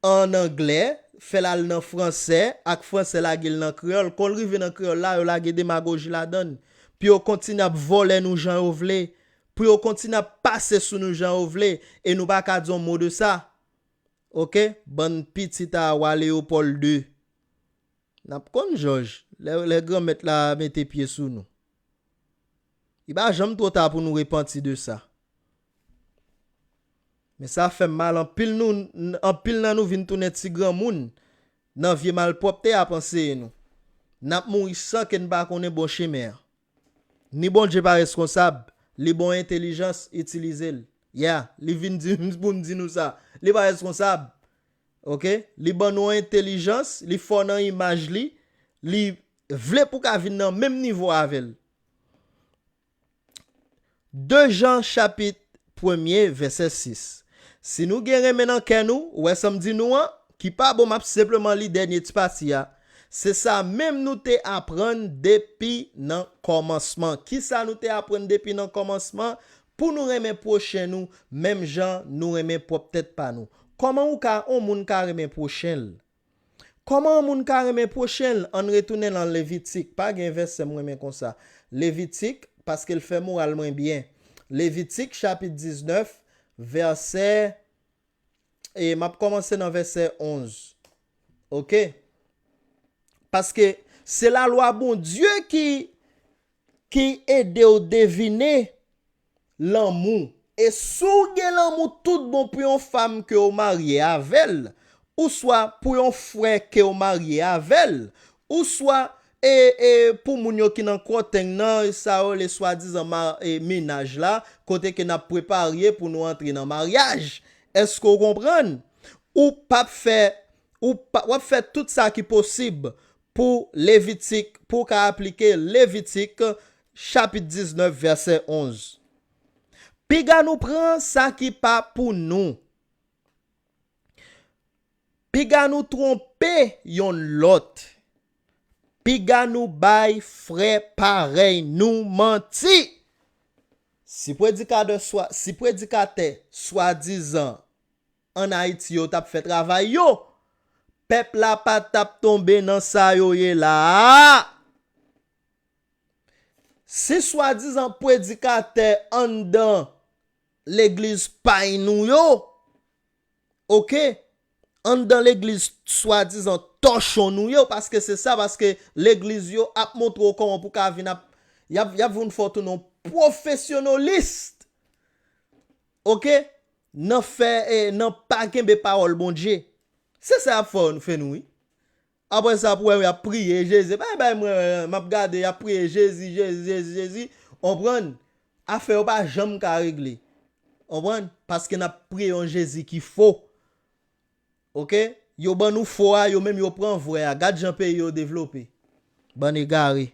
an anglè, fè l al nan fransè, ak fransè lage l nan kreyòl. Kon l rive nan kreyòl la, yo lage demagoji ladan l. Pou yo kontinye ap vòlè nou jan yo vle. Pou yo kontinye ap pase sou nou jan yo vle. E nou pa ka di yon mo de sa. Oke? Bann pitit a wa Leyopòl de. N ap konn jòj, lè, lè Granmèt la mete pye sou nou. Li pa janm twò ta pou nou repanti de sa. Men sa fè m mal, anpil nou, n-, anpil nan nou vin tounen ti granmoun nan vye malpwòpte y ap anseye nou. N ap mouri san ke n pa konnen bon chemen an. Ni Bondye pa reskonsab, li ba w entèlijans, itilize l. Yeah, li vin di m pou m di nou sa. Li pa reskonsab. Oke? Li ban nou entèlijans, li fè w nan imaj li, li vle pou w ka vin nan menm nivo avè l. De Jan chapit premye, vèsè sis. Si nou gen renmen nan kè nou, ou wè sa m di nou an, ki pa bon, m ap senpleman li dènye ti pati a. Se sa menm nou te aprann depi nan kòmansman. Kisa nou te aprann depi nan kòmansman? Pou nou renmen pwochen nou, menm jan nou renmen pwòp tèt pa nou. Kòman ou ka, yon moun ka renmen pwochen l? Kòman yon moun ka renmen pwochen l? Ann retounen nan Levitik. Pa gen vèsè m renmen konsa. Levitik, paske l fè moral mwen byen. Levitik, chapit diznèf, vèsè, e m ap kòmanse nan vèsè onz. Oke? Paske se lalwa Bondye ki, ki ede w devine lanmou. E si w gen lanmou tout bon pou yon fanm ke w marye avè l, ouswa pou yon frè ke w marye avè l, ouswa, e, e, pou moun yo ki nan kòteng nan, sa yo le swadizan ma-, e, mennaj la, kote ke n ap prepare pou nou antre nan maryaj. Èske w konprann? Ou p ap fè, ou pa, w ap fè tout sa ki posib pou Levitik, pou w ka aplike Levitik, chapit diznèf, vèsè onz. Piga nou pran sa ki pa pou nou. Piga nou twonpe yonn lòt. Piga nou bay frè parèy nou manti. Si predikatè swa, si predikatè swadizan ann Ayiti yo t ap fè travay yo, pèp la pa t ap tonbe nan sa yo ye la a. Si swadizan predikatè anndan legliz pay nou yo, oke, anndan legliz swadizan tòchon nou yo, paske se sa, paske legliz yo ap montre w kòman pou ka vin ap, y ap, y ap vin fè w tounen yon pwofesyonalis. Oke? Nan fè, e, nan pa kenbe pawòl Bondye. Se sa y ap fè, fè nou, wi. Apre sa, pou wè, y ap priye Jezi. Bay, bay, mwen, m ap gade, y ap priye Jezi, Jezi, Jezi, Jezi. Konprann? Afè yo pa janm ka regle. Konprann? Paske n ap priye yon Jezi ki fo. Oke? Yo ban nou fo a, yo menm yo pran vrè a. Gad jan peyi yo devlope. Bann egare.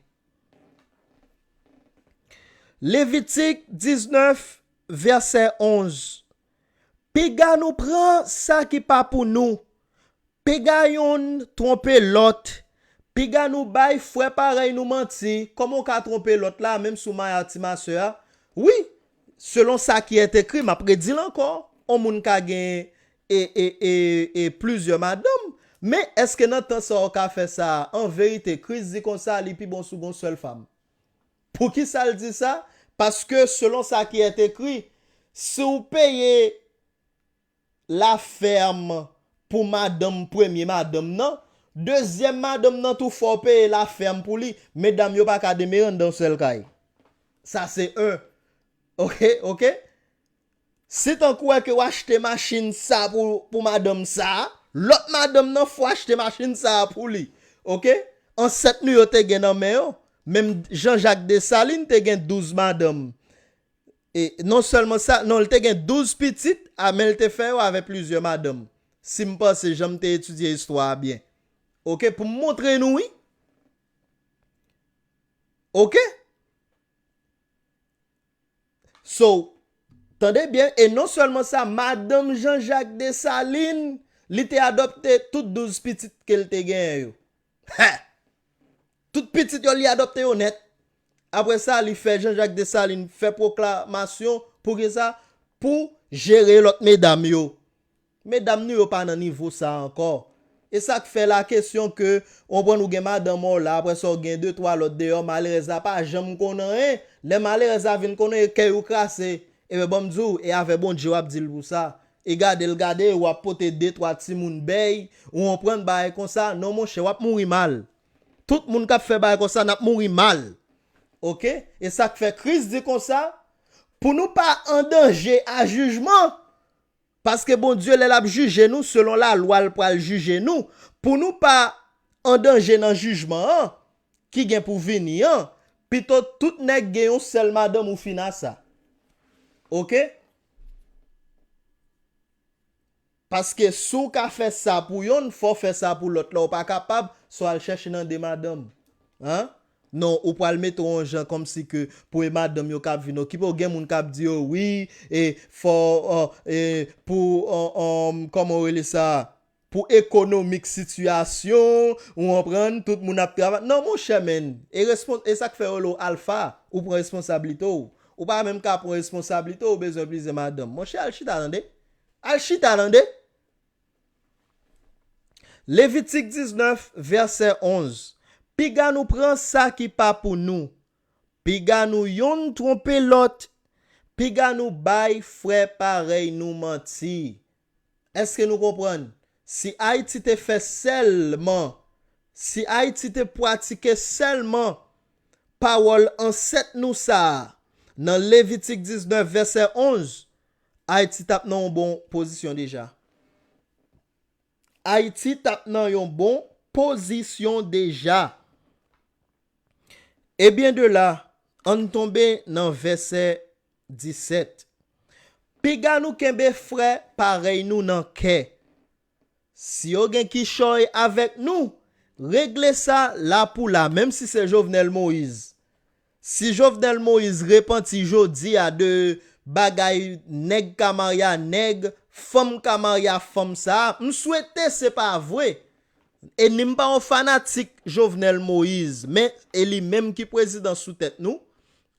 Levitik diznèf, vèsè onz. Piga nou pran sa ki pa pou nou. Piga yonn twonpe lòt. Piga nou bay frè parèy nou manti. Kòman w ka twonpe lòt la, menm si w maya ti masè a? Wi, selon sa ki est écrit, m ap redi l ankò. On moun ka gen e, e, e, e plizyè madanm. Men èske nan tan sa w ka fè sa? An verite, Kris di konsa, li pi bon si w gen yon sèl fanm. Poukisa l di sa? Paske selon sa ki est écrit, si w peye lafèm pou madanm, premye madanm nan, dezyèm madanm nan tou fò w peye lafèm pou li. Medam yo pa ka demere anndan yon sèl kay. Sa se en. Oke, oke? Si tankou wè ke w achte machin sa pou, pou madanm sa, lòt madanm nan fò achte machin sa pou li. Oke? Ansèt nou yo te gen nan men yo. Menm Jean Jacques Dessalines te gen douz madanm. E non sèlman sa, non, li te gen douz pitit, a, men li te fè yo avè plizyè madanm. Si m panse jan m te etidye istwa a byen. Oke, pou m montre nou, wi. Oke? So, tande byen, e non sèlman sa, madanm Jean Jacques Dessalines, li te adopte tout douz pitit ke l te genyen yo. Hè! Tout pitit yo, li adopte yo nèt. Apre sa, li fè Jean Jacques Dessalines fè pwoklamasyon pou ki sa? Pou jere lòt medam yo. Medam nou yo pa nan nivo sa ankò. E sa k fè la kesyon ke, w konprann, ou gen madanm ou la, apre sa w gen de twa lòt deyò, malerèz la pa janm konn anyen. Lè malerèz la vin konn anyen, kè yo krase. Ebyen, ban m di w, e avè Bondye w ap di l pou sa. E gade l gade, w ap pote de twa timoun bèy, ou konprann, bagay konsa. Non, monchè, w ap mouri mal. Tout moun k ap fè bagay konsa, n ap mouri mal. Oke? E sa k fè Kris di konsa, pou nou pa an danje a jijman, paske Bondye, lè l ap jije nou, selon lalwa, l pral jije nou, pou nou pa an danje nan jijman an, ki gen pou vini an, pito tout nèg gen yon sèl madanm ou fin a sa. Oke? Paske si w ka fè sa pou yonn, fò w fè sa pou lòt la. Ou pa kapab, sa w al chèche nan de madanm. Hein? Non, ou pral mete w yon jan kòmsi ke pou e madanm yo k ap vin okipe w. Gen moun k ap di yo, wi, e fò, e, pou, kòman w rele sa? Pou ekonomik sitiyasyon, ou konprann, tout moun ap travay. Non, monchè, men, e respons-, e sa k fè yo rele w alfa, ou pran responsablite w. Ou pa menm ka pran responsablite w, ou bezwen plizyè madanm. Monchè, al chita, tande. Al chita, tande. Levitik diznèf, vèsè onz. Piga nou pran sa ki pa pou nou. Piga nou yonn twonpe lòt. Piga nou bay frè parèy nou manti. Èske nou konprann? Si Ayiti te fè sèlman, si Ayiti te pratike sèlman pawòl ansèt nou sa a, nan Levitik diznèf, vèsè onz, Ayiti t ap nan yon bon pozisyon deja. Ayiti t ap nan yon bon pozisyon deja. Ebyen de la, ann tonbe nan vèsè disèt. Piga nou kenbe frè parèy nou nan kè. Si yo gen kichòy avèk nou, regle sa la pou la, menm si se Jovenel Moïse. Si Jovenel Moïse repanti jodi a de bagay nèg ka marye a nèg, fanm ka marye a fanm sa a, m swete se pa vre. E ni m pa yon fanatik Jovenel Moïse, men e li menm ki prezidan sou tèt nou,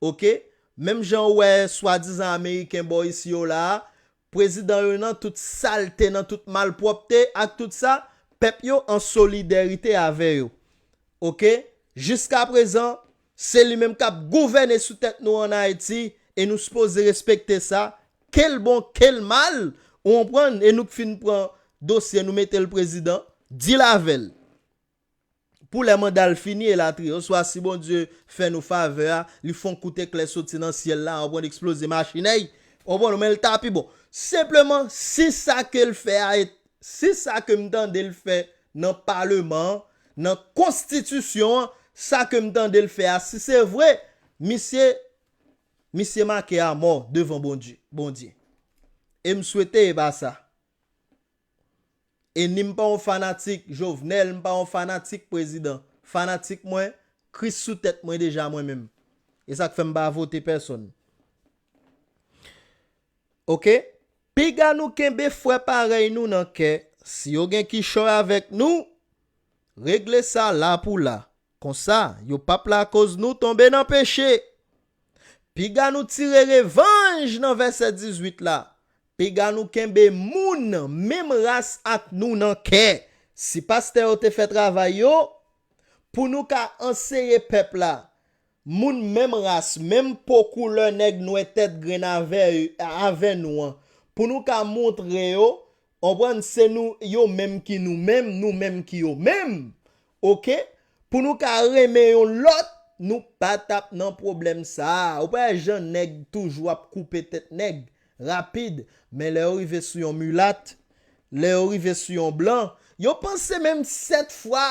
oke? Menm jan ou wè swadizan ameriken bò isi yo la a, prezidan yo nan tout salte, nan tout malpwòpte ak tout sa, pèp yo an solidèrite avè yo. Oke? Jiskaprezan, se li menm k ap gouvène sou tèt nou ann Ayiti, e nou sipoze respekte sa, ke l bon, ke l mal, ou konprann, e nou k fin pran dosye, nou mete l prezidan, deal avè l. Pou lè manda l fini, elatriye. Oswa si Bondye fè nou favè a, li fè yon kout eklè soti nan syèl la, ou konprann, eksploze machinèy, ou konprann, ou men l ta pi bon. Senpleman, si sa ke l fè a, e si sa ke m tande l fè nan paleman an, nan konstitisyon an, sa ke m tande l fè a, si se vre, misye, misye make a mò devan Bondye, Bondye. E m swete e pa sa. E ni m pa yon fanatik Jovenel, m pa yon fanatik prezidan. Fanatik mwen, Kris sou tèt mwen deja mwen menm. E sa k fè m pa vote pèsonn. Oke? Piga nou kenbe frè parèy nou nan kè. Si yo gen kichòy avèk nou, regle sa la pou la. Konsa, yo p ap lakoz nou tonbe nan peche. Piga nou tire revanj nan vèsè dizuit la. Piga nou kenbe moun menm ras ak nou nan kè. Si pastè yo te fè travay yo, pou nou ka anseye pèp la, moun menm ras, menm po koulè nèg nwè tèt grenn avè, avè nou an, pou nou ka montre yo, konprann, se nou, yo menm ki nou menm, nou menm ki yo menm. Oke? Pou nou ka renmen yon lòt, nou pa t ap nan pwoblèm sa a. Ou pa wè jan nèg toujou ap koupe tèt nèg rapid, men lè yo rive sou yon milat, lè yo rive sou yon blan, yo panse menm sèt fwa.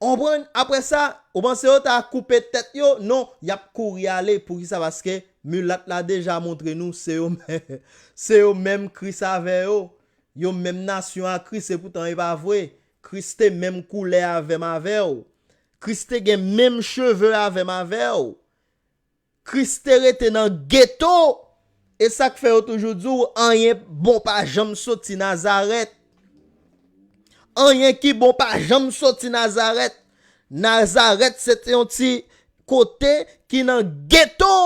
Konprann? Apre sa, ou panse yo ta koupe tèt yo? Non, y ap kouri ale. Poukisa? Paske milat la deja montre nou se yo, se yo menm Kris avè yo. Yo menm nasyon a Kris, epoutan e pa vre. Kris te menm koulè avè m avè w. Kris te gen menm cheve avè m avè w. Kris te rete nan geto. E sa k fè yo toujou di w, anyen bon pa janm soti Nazarèt. Anyen ki bon pa janm soti Nazarèt. Nazarèt se te yon ti kote ki nan geto.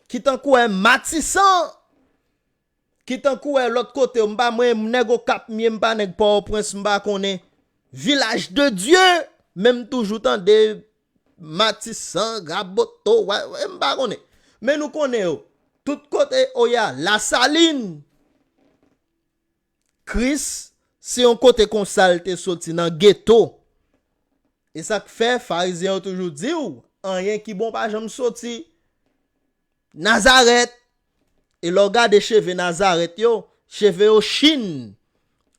Ki tankou wè Matisan. Ki tankou wè lòt kote yo, m pa mwen, nèg Okap m ye, m pa nèg Pòtoprens, m pa konnen. Vilaj de Dye, men m toujou tande Matisan, Raboto, wa-, wa-, m pa konnen. Men nou konnen yo. Tout kote o ya, Lasalin. Kris, se yon kote konsa l te soti nan geto. E sa k fè Farizyen yo toujou di w, anyen ki bon pa janm soti Nazarèt. E lè w gade cheve Nazarèt yo, cheve yo chin.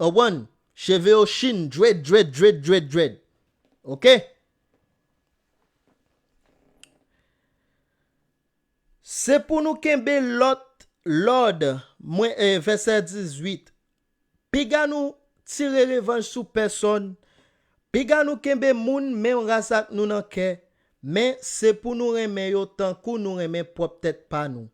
Konprann? Cheve yo chin, dread, dread, dread, dread, dread. Oke? Se pou nou kenbe lòt lòd, mwen, e, vèsè dizuit. Piga nou tire revanj sou pèsonn. Piga nou kenbe moun menm ras ak nou nan kè. Men se pou nou renmen yo tankou nou renmen pwòp tèt pa nou.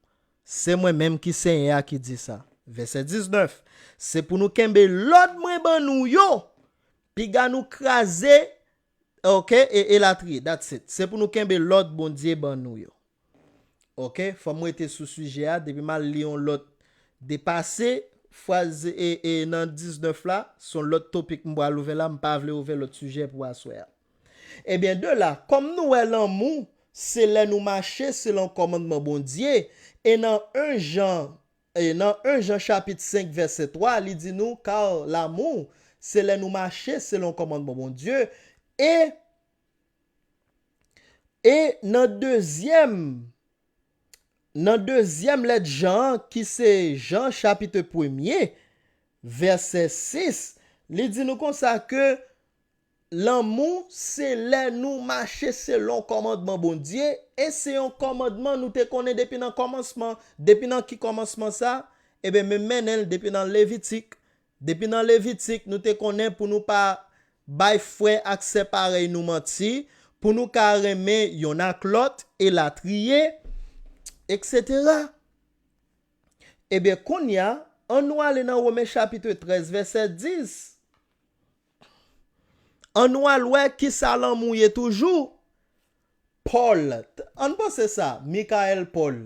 Se mwen menm ki Senyè a ki di sa. Vèsè diznèf. Se pou nou kenbe lòd mwen ban nou yo. Piga nou kraze, oke, e, elatriye. That's it. Se pou nou kenbe lòd Bondye ban nou yo. Oke, fò m rete sou sijè a, depi m al li yon lòt depase, fraz e, e nan diznèf la, se yon lòt topik m pral ouvè la, m pa vle ouvè lòt sijè pou aswè a. Ebyen, de la, kòm nou wè lanmou, se lè nou mache selon kòmandman Bondye, e nan en Jan, e nan en Jan chapit senk vèsè twa, li di nou, car l'amour, se lè nou mache selon kòmandman Bondye, e, e nan dezyèm, nan dezyèm lèt Jan an, ki se Jan chapit premye, vèsè sis, li di nou konsa ke lanmou se lè nou mache selon kòmandman Bondye, e se yon kòmandman nou te konnen depi nan kòmansman. Depi nan ki kòmansman sa? Ebyen, men mennen l depi nan Levitik. Depi nan Levitik, nou te konnen pou nou pa bay frè ak sè parèy nou manti, pou nou ka renmen yonn ak lòt, elatriye, etsetera. Ebyen, kounye a, ann nou ale nan Women chapit trèz, vèsè dis. Ann nou al wè kisa lanmou ye toujou. Pòl. Ann panse sa, Mikaèl Pòl.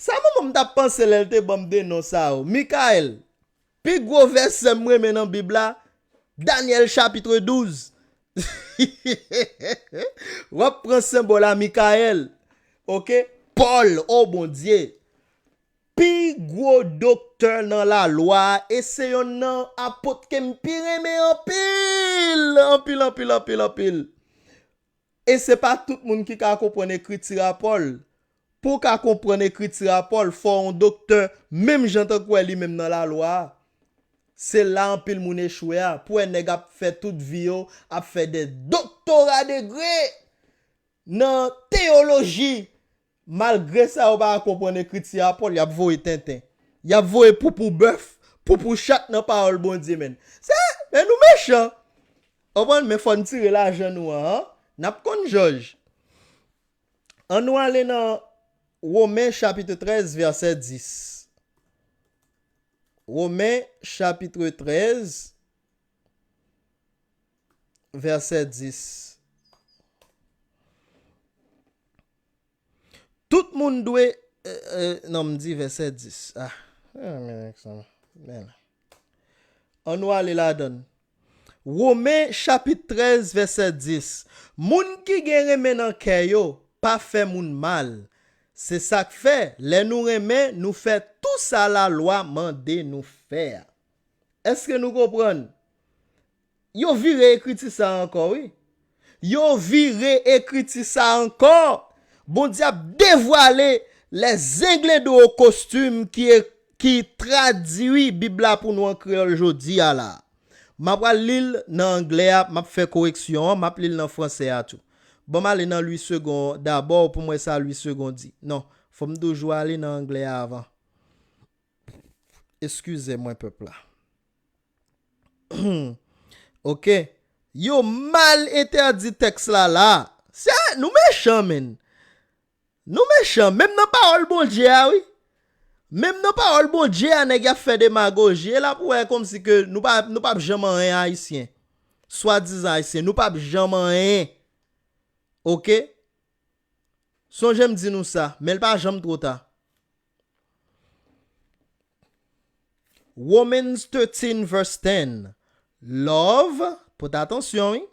Sa manman m t ap panse lè l te ban m de non sa yo. Mikaèl. Pi gwo vèsè m renmen nan Bib la, Danyèl chapit douz. W ap pran senbòl a Mikaèl. Oke? Pòl, o Bondye. Pi gwo doktè nan lalwa a, e se yonn nan apot ke m pi renmen anpil, anpil, anpil, anpil, anpil. E se pa tout moun ki ka konprann ekriti a Pòl. Pou w ka konprann ekriti a Pòl, fò w yon doktè, menm jan tankou wè li menm nan lalwa a. Se la anpil moun echwe a. Pou wè nèg ap fè tout vi yo, ap fè de doktora degre nan teyoloji. Malgre sa, yo pa ka konprann ekriti a, Pòl, y ap voye tenten. Y ap voye poupou bèf, poupou chat nan pawòl Bondye, menn. Se, men nou mechan. Konprann? Men fò n tire lajan nou an, an. N ap konn jòj. An nou ale nan Women chapit trèz, vèsè dis. Women chapit trèz, vèsè dis. Tout moun dwe, eh, eh, non, m di vèsè dis. Ah, ah, men, men. An nou ale ladan l. Women chapit trèz, vèsè dis. Moun ki gen renmen nan kè yo pa fè moun mal. Se sa k fè, lè nou renmen, nou fè tou sa lalwa mande nou fè a. Èske nou konprann? Yo vire ekriti sa ankò, wi. Yo vire ekriti sa ankò. Bondye ap devwale les zenglendo o kostim ki, e- ki tradui Bib la pou nou an kreyòl jodi a la. M ap pral li l nan anglè a, m ap fè koreksyon an, m ap li l nan fransè a tou. Ban m ale nan Louis Segond dabò pou m wè sa Louis Segond di. Non, fò m toujou ale nan anglè a avan. Eskize mwen, pèp la. Ok. Yo mal entèdi tèks la la. Se, nou mechan, menn. Nou mechan. Menm nan pawòl Bondye a, wi. Menm nan pawòl Bondye a, nèg y ap fè demagoji. E la pou wè kòmsi ke nou pa, nou p ap janm anyen, Ayisyen. Swadizan Ayisyen, nou p ap janm anyen. Ok? Sonje m di nou sa, men l pa janm twò ta. Romans thirteen verse ten. Love, pote atansyon, wi.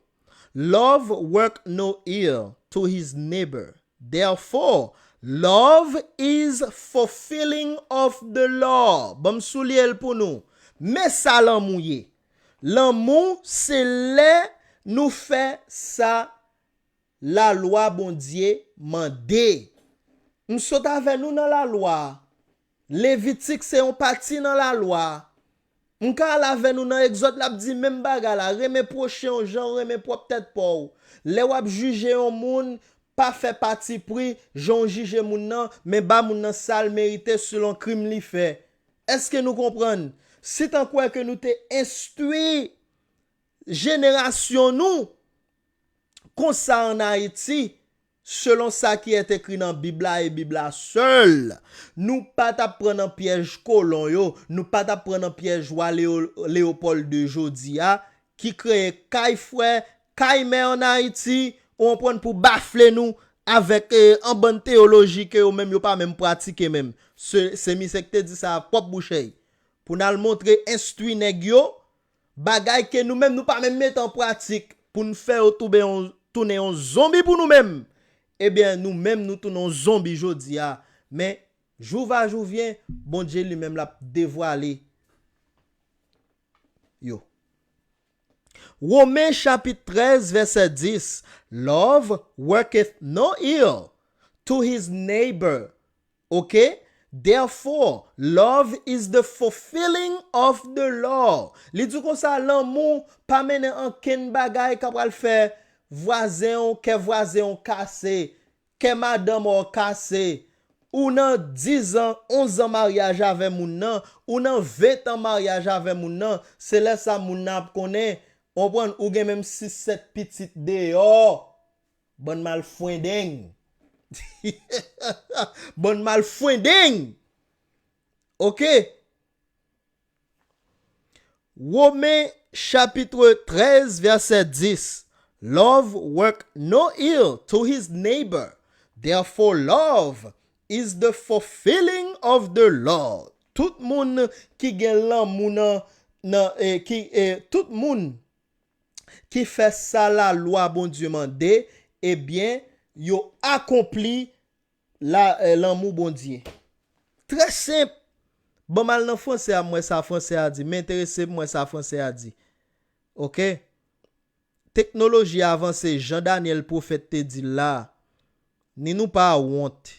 Love work no ill to his neighbor. Therefore, love is fulfilling of the law. Ban m souliye l pou nou. Men sa lanmou ye. Lanmou, se lè nou fè sa lalwa Bondye mande. M sot avè nou nan lalwa a. Levitik se yon pati nan lalwa a. M ka al avè nou nan Egzòd, l ap di menm bagay la, renmen pwochen w jan w renmen pwòp tèt pa w. Lè w ap jije yon moun, pa fè patipri jan w jije moun nan, men ba moun nan sa l merite selon krim li fè. Èske nou konprann? Si tankou ke nou te enstwi jenerasyon nou konsa ann Ayiti, selon sa ki est écrit nan Bib la e Bib la sèl, nou pa t ap pran nan pyèj kolon yo, nou pa t ap pran nan pyèj wa Leo-, Leopold de jodi a, ki kreye kay frè, kay mè ann Ayiti, ou konprann, pou bafle nou avèk, eh, an bann teyoloji ke yo menm yo pa menm pratike menm. Se, se misye ki te di sa ak pwòp bouch li. Pou n al montre, enstwi nèg yo, bagay ke nou menm nou pa menm mete an pratik, pou n fè yo toube yon, tounen yon zonbi pou nou menm. Ebyen, nou menm nou tounen yon zonbi jodi a. Men, jou va jou vyen, Bondye li menm l ap devwale yo. Women chapit trèz, vèsè dis. Love worketh no ill to his neighbor. Ok? Therefore, love is the fulfilling of the law. Li di konsa, lanmou pa mennen ankenn bagay k ap pral fè vwazen w, kè vwazen w kase, kè madanm ou kase. Ou nan diz an, onz an maryaj avè moun nan, ou nan ven tan maryaj avè moun nan, se lè sa moun nan ap konnen, konprann, ou gen menm sis sèt pitit deyò. Bann malfwendeng. Bann malfwendeng. Ok. Women chapit trèz, vèsè dis. Love work no ill to his neighbor. Therefore, love is the fulfilling of the law. Tout moun ki gen lanmou nan, nan, eh, ki, eh, tout moun ki fè sa lalwa Bondye mande, ebyen, yo akonpli la, eh, lanmou Bondye. Trè senp. Ban m al nan fransè a, m wè sa fransè a di. M enterese pou m wè sa fransè a di. Ok? Teknoloji a avanse, jan Danyèl pwofèt te di l la. Ni nou pa wont.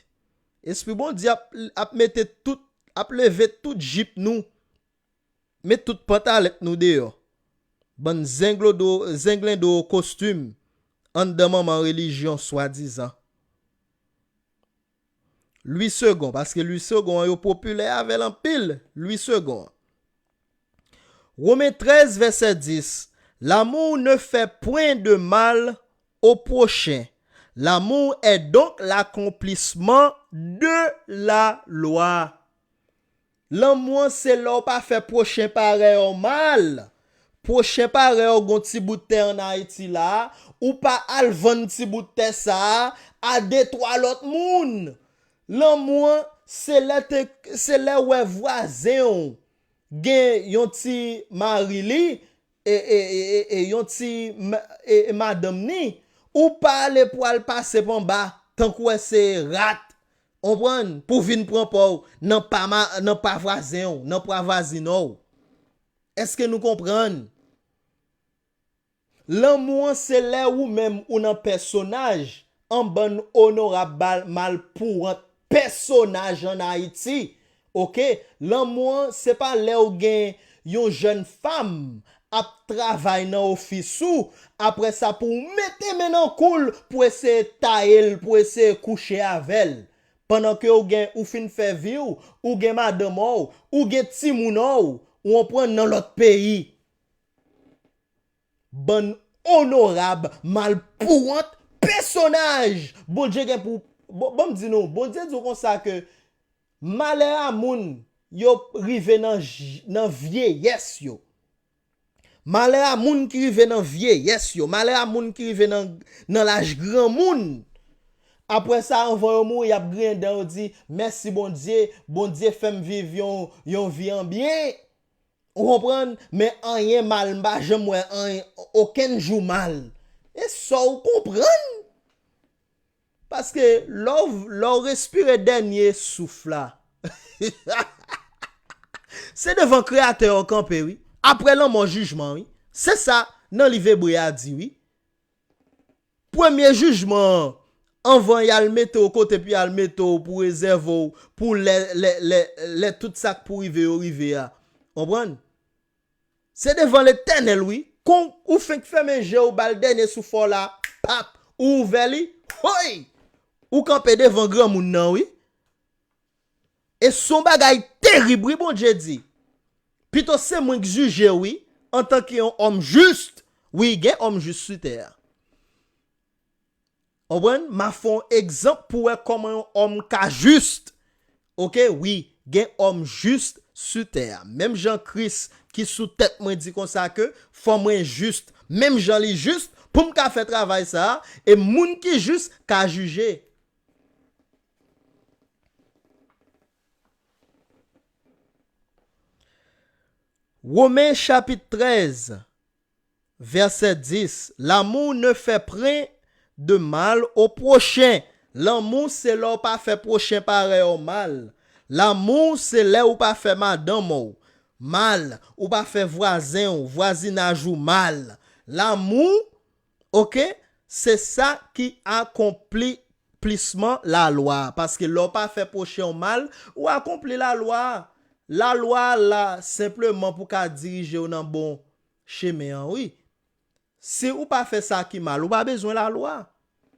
Espri Bondye ap, ap mete tout, ap leve tout jip nou. Met tout pantalèt nou deyò. Bann zenglodo, zenglendo kostim anndan manman relijyon swadizan. Louis Segond, paske Louis Segond an yo popilè avè l anpil, Louis Segond an. Romen trèz, vèsè dis, L'amour ne fait point de mal au prochain. L'amour est donc l'accomplissement de la loi. Lanmou an se lè w pa fè pwochen parèy w mal. Pwochen parèy w gon ti bout tè ann Ayiti la, ou pa al vann ti bout tè sa a a de twa lòt moun. Lanmou an se lè te, se lè w wè vwazen w gen yon ti mari li, e, e, e, e, e yon ti ma- e, e madanm ni, ou pa ale pou al pase p anba, tankou wè se rat, konprann, pou vin pran pa w nan pa, ma- nan pa vwazen w, nan pa vwazin w. Èske nou konprann? Lanmou an se lè ou menm ou nan pèsonaj, an bann onorab bal- mal pouwant pèsonaj ann Ayiti. Oke, lanmou an se pa lè w gen yon jèn fanm ap travay nan ofis ou, apre sa pou w mete men nan kou l pou eseye taye l, pou eseye kouche avè l. Pandan ke w gen, ou fin fè vi w, ou gen madanm w, ou gen timoun w, ou konprann, nan lòt peyi. Bann onorab, mal pouwant pèsonaj. Bondye gen pou, bon, ban m di nou, Bondye di w konsa ke malè a moun yo rive nan j- nan vyeyès yo. Malè a moun ki rive nan vyeyès yo. Malè a moun ki rive nan, nan laj granmoun. Apre sa, anvan yo mouri, y ap griyen dan yo di, mèsi Bondye, Bondye fè m viv yon, yon vi an byen. Ou konprann? Men anyen mal, m pa janm wè anyen, okenn jou mal. E sa w konprann? Paske lè w, lè w respire dènye souf la, se devan Kreyatè w kanpe, wi. Apre lanmò, jijman, wi. Se sa nan liv Ebre a di, wi. Premye jijman an, anvan y al mete w kote pou y al mete w, pou rezève w, pou lè, lè, lè, lè tout sa k pou rive yo rive a. Konprann? Se devan Letènèl, wi. Kon ou fenk fèmen je w, ba l dènye souf ou la, pap, ou ouvè li, hoy! Ou kanpe devan granmoun nan, wi. E se yon bagay terib, wi, Bondye di. Pito se mwen k jije w, wi, antanke yon òm jis. Wi, gen òm jis sou tè a. Konprann? M a fè yon egzanp pou wè kòman yon òm ka jis. Oke, wi, gen òm jis sou tè a. Menm jan Kris ki sou tèt mwen di konsa ke fò mwen jis, menm jan li jis, pou m ka fè travay sa a, e moun ki jis ka jije. Women chapit trèz, vèsè dis, L'amour ne fait point de mal au prochain. Lanmou se lè w pa fè pwochen parèy ou mal. Lanmou se lè ou pa fè madanm ou mal, ou pa fè vwazen w, vwazinaj ou mal. Lanmou, oke, se sa ki akonplisman lalwa. Paske lè w pa fè pwochen w mal, ou akonpli lalwa. Lalwa la senpleman pou ka dirije w nan bon chemen an, wi. Si ou pa fè sa ki mal, ou pa bezwen lalwa.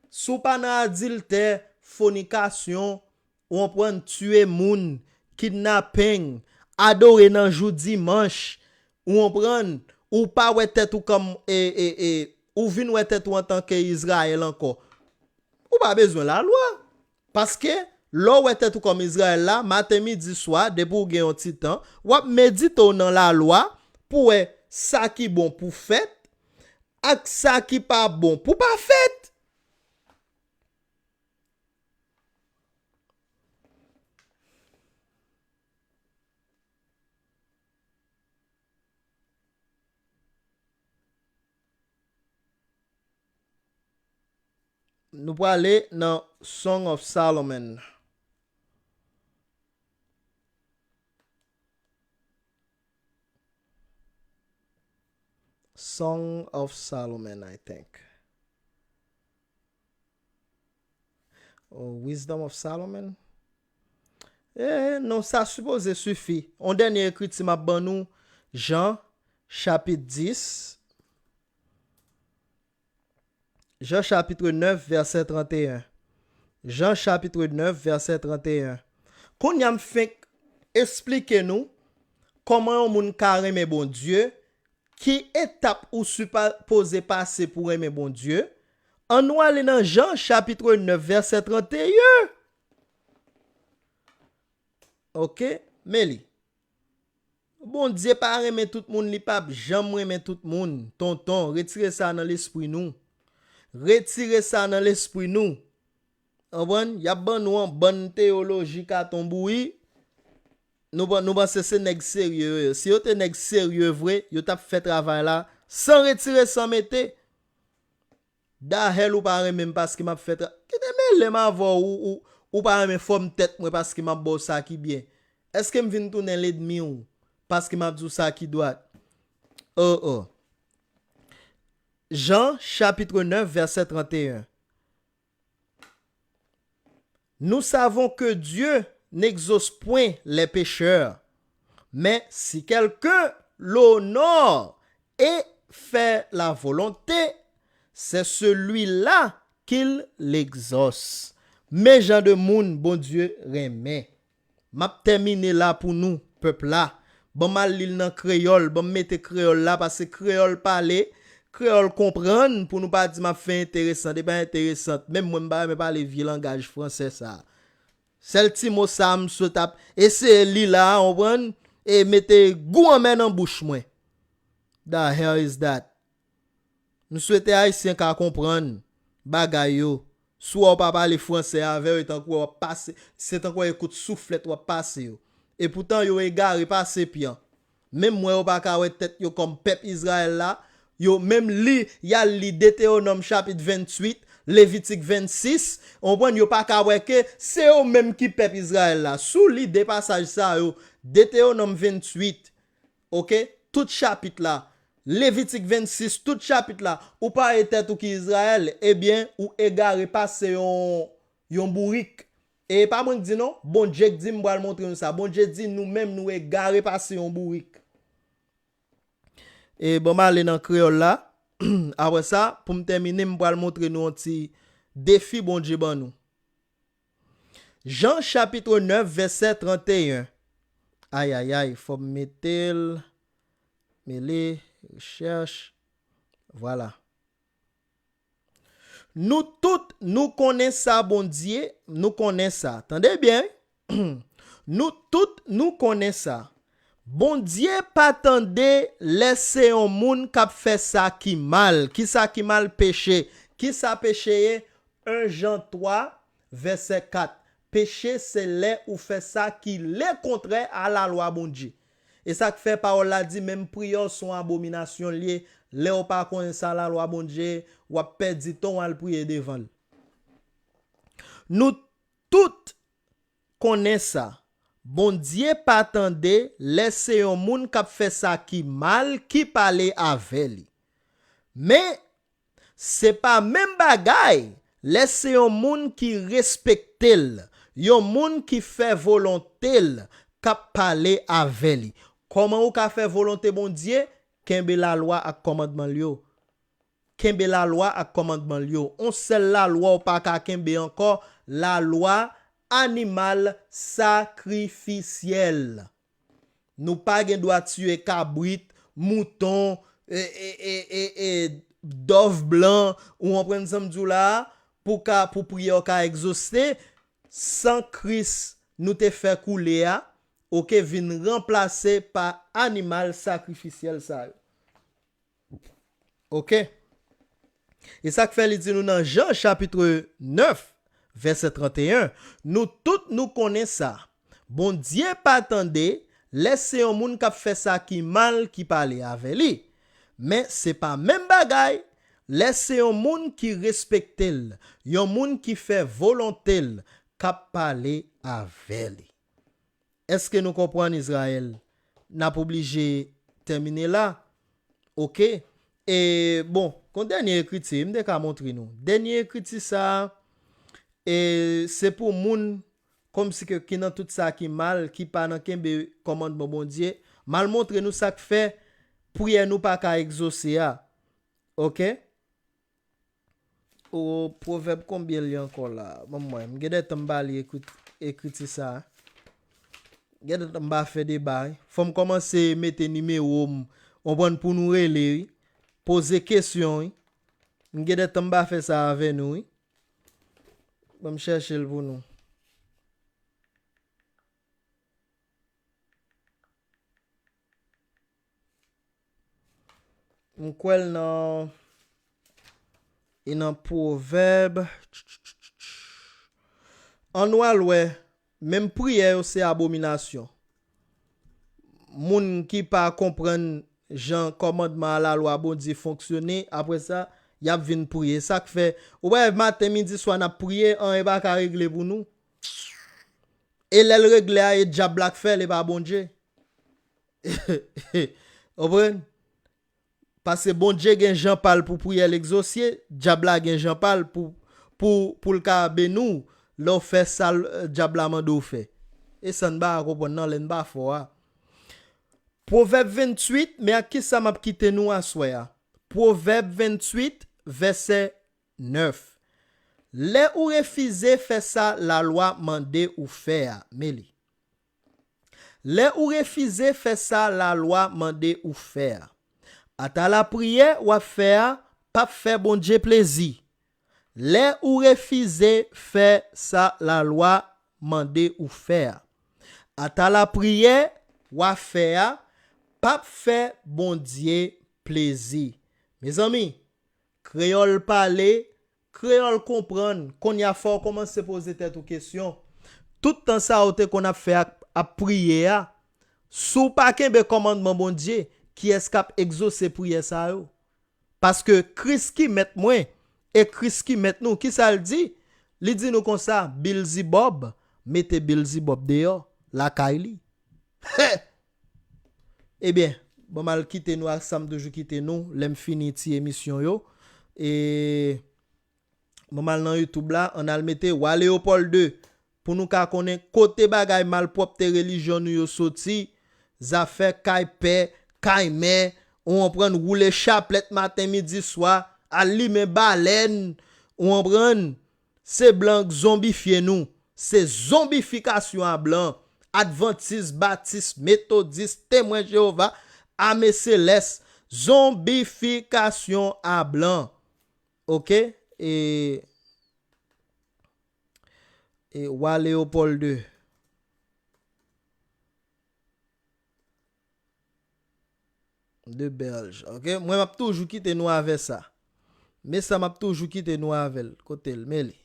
Si w pa nan adiltè, fònikasyon, ou konprann, tiye moun, kidnaping, adore nan jou dimanch, ou konprann, ou pa wè tèt ou kòm, e, e, e, ou vin wè tèt ou antanke Izrayèl ankò. Ou pa bezwen lalwa. Paske, lè w wè tèt ou kòm Izrayèl la, maten, midi, swa, depi w gen yon ti tan, w ap medite w nan lalwa pou wè sa ki bon pou fèt ak sa ki pa bon pou pa fèt. Nou prale nan Song of Solomon. Song of Solomon, I think. Ou Wisdom of Solomon? Eh, non, sa sipoze sifi. On dènye ekriti m ap ban nou, Jan, chapit dis. Jan, chapit nèf, vèsè trannteyen. Jan, chapit nèf, vèsè trannteyen. Kounye a m fenk esplike nou kòman yon moun ka renmen Bondye, ki etap ou sipoze pase pou renmen Bondye. Ann nou ale nan Jan, chapit nèf, vèsè trannteyen. Ok, men li. Bondye pa renmen tout moun, li p ap janm renmen tout moun. Tonton, retire sa nan lespri nou. Retire sa nan lespri nou. Konprann? Y ap ban nou yon bann teyoloji katon bouyi. Nou, nou panse se nèg serye yo ye. Si yo te nèg serye vre, yo t ap fè travay la san retire, san mete. Dahèl ou pa renmen m paske m ap fè tra-, kite mele m avè w, ou, ou, ou pa renmen fòm tèt mwen paske m ap ba w sa ki byen. Èske m vin tounen lènmi w paske m ap di w sa ki dwat? Oh, oh. Jan, chapit nèf, vèsè trannteyen. Nous savons que Dieu n'exauce point les pécheurs, mais si quelqu'un l'honore et fait la volonté, c'est celui-là qu'il exauce. Men jan de moun Bondye renmen. M ap tèmine la pou nou, pèp la. Ban m al li l nan kreyòl, ban m mete kreyòl la, paske kreyòl pale, kreyòl konprann, pou nou pa di m ap fè enteresan, e pa enteresan. Menm mwen, m pa renmen pale vye langaj fransè sa. Sèl ti mo sa a m sot ap eseye li la, w konprann, e mete gou anmè nan bouch mwen. The hell is that? M swete Ayisyen ka konprann bagay yo. Si w pa pale fransè avè yo, e tankou w ap pase, se tankou w ekout souflèt w ap pase yo. Epoutan, yo egare pase pyan. Menm wè yo pa ka wè tèt yo kòm pèp Izrayèl la. Yo menm li, y al li Detewonòm chapit venntuit, Levitik vennsis, w konprann, yo pa ka wè ke se yo menm ki pèp Izrayèl la. Si w li de pasaj sa yo, Detewonòm venntuit, ok, tout chapit la, Levitik vennsis, tout chapit la, ou pa e tèt ou ki Izrayèl, ebyen, ou egare pase yon, yon bourik. E pa mwen k di non, Bondye k di m pral montre nou sa. Bondye di nou menm nou egare pase yon bourik. E bon, m ale nan kreyòl la. Apre sa, pou m tèmine, m pral montre nou yon ti defi Bondye ban nou. Jan chapit nèf, vèsè trannteyen. Ayayay, fò m mete l. Mele, rechèch. Vwala. Nou tout, nou konnen sa, Bondye, nou konnen sa. Tande byen, wi. Nou tout, nou konnen sa. Bondye pa tande lè se yon moun k ap fè sa ki mal. Kisa ki mal? Peche. Kisa peche ye? En Jan twa, vèsè kat. Peche se lè ou fè sa ki lekontrè a lalwa Bondye. E sa k fè pawòl la di, menm priyè w se yon abominasyon l ye. Lè w pa konnen sa lalwa Bondye ye, w ap pèdi tan w al priye devan l. Nou tout konnen sa. Bondye pa tande lè se yon moun k ap fè sa ki mal ki pale avè li. Men, se pa menm bagay lè se yon moun ki respekte l, yon moun ki fè volonte l k ap pale avè li. Kòman ou ka fè volonte Bondye? Kenbe lalwa ak kòmandman l yo. Kenbe lalwa ak kòmandman l yo. On sèl lalwa w pa ka kenbe ankò, lalwa animal sakrifisyèl. Nou pa gen dwa tiye kabrit, mouton, e, e, e, e, e, dòv blan, ou konprann sa m di w la a, pou ka, pou priyè w ka egzose, san Kris nou te fè koule a, oke, vin ranplase pa animal sakrifisyèl sa yo. Oke? E sa k fè li di nou nan Jan chapit nèf, vèsè trannteyen, nou tout nou konnen sa. Bondye pa tande lè se yon moun k ap fè sa ki mal ki pale avè li. Men se pa menm bagay lè se yon moun ki respekte l, yon moun ki fè volonte l k ap pale avè li. Èske nou konprann, Izrayèl? N ap oblije tèmine la. Oke. E, bon, gon dènye ekriti, m te ka montre nou. Dènye ekriti sa a, e, se pou moun kòmsi ke ki nan tout sa ki mal, ki pa nan kenbe kòmandman Bondye, M al montre nou sa k fè priyè nou pa ka egzose a. Oke? O, pwovèb konbyen li ankò la? Ban m wè. M gen de tan m pa li ekri-, ekriti sa. Gen de tan m pa fè deba, wi. Fò m kòmanse mete nimewo m, konprann, pou nou rele, wi. Poze kesyon, wi. M gen de tan m pa fè sa avè nou, wi. Ban m chèche l pou nou. M kwè l nan, e nan Pwovèb. Ann al wè, menm priyè yo se abominasyon. Moun ki pa konprann jan kòmandman a lalwa Bondye fonksyone, apre sa, y ap vin priye. Sa k fè, ou wè, maten, midi, swa, n ap priye, anyen pa ka regle pou nou. E lè l regle a, e dyab la k fè l, e pa Bondye. Konprann? Paske Bondye gen jan pa l pou priyè l egzose, dyab la gen jan pa l pou, pou, pou l ka beni w, lè w fè sa l, dyab la mande w fè. E sa n pa ka konprann nan lè n pa fò a. Pwovèb venntuit, men ak kisa m ap kite nou aswè a? Pwovèb venntuit, vèsè nèf. Lè ou refize fè sa lalwa mande ou fè a, men li. Lè ou refize fè sa lalwa mande ou fè a, ata lapriyè w ap fè a p ap fè Bondye plezi. Lè ou refize fè sa lalwa mande ou fè a, ata lapriyè w ap fè a p ap fè Bondye plezi. Mezanmi, kreyòl pale, kreyòl konprann, kounye a fò w kòmanse poze tèt ou kesyon. Tout tan sa a w te konn ap fè ak, ap priye a, si w pa kenbe kòmandman Bondye, kiyès k ap egzose priyè sa yo? Paske Kris ki mèt mwen, e Kris ki mèt nou, kisa l di? Li di nou konsa, Bilzibòb, mete Bilzibòb deyò, lakay li. Ebyen, ban m al kite nou ak sa m toujou kite nou, lè m fini ti emisyon yo. E, ban m al nan YouTube la, ann al mete Wa Leyopòl de, pou nou ka konnen kote bagay malpwòpte relijyon nou yo soti, zafè kay pè, kay mè, ou konprann, woule chaplèt maten, midi, swa, al limen balèn, ou konprann, se blan k zonbifye nou. Se zonbifikasyon a blan. Advantis, batis, metodis, temwen Jewova, ame selès, zonbifikasyon a blan. Oke? E, e Wa Leyopòl de. De Bèlj. Oke? Mwen, m ap toujou kite nou avè sa. Men sa, m ap toujou kite nou avè l. Kote l? Men li.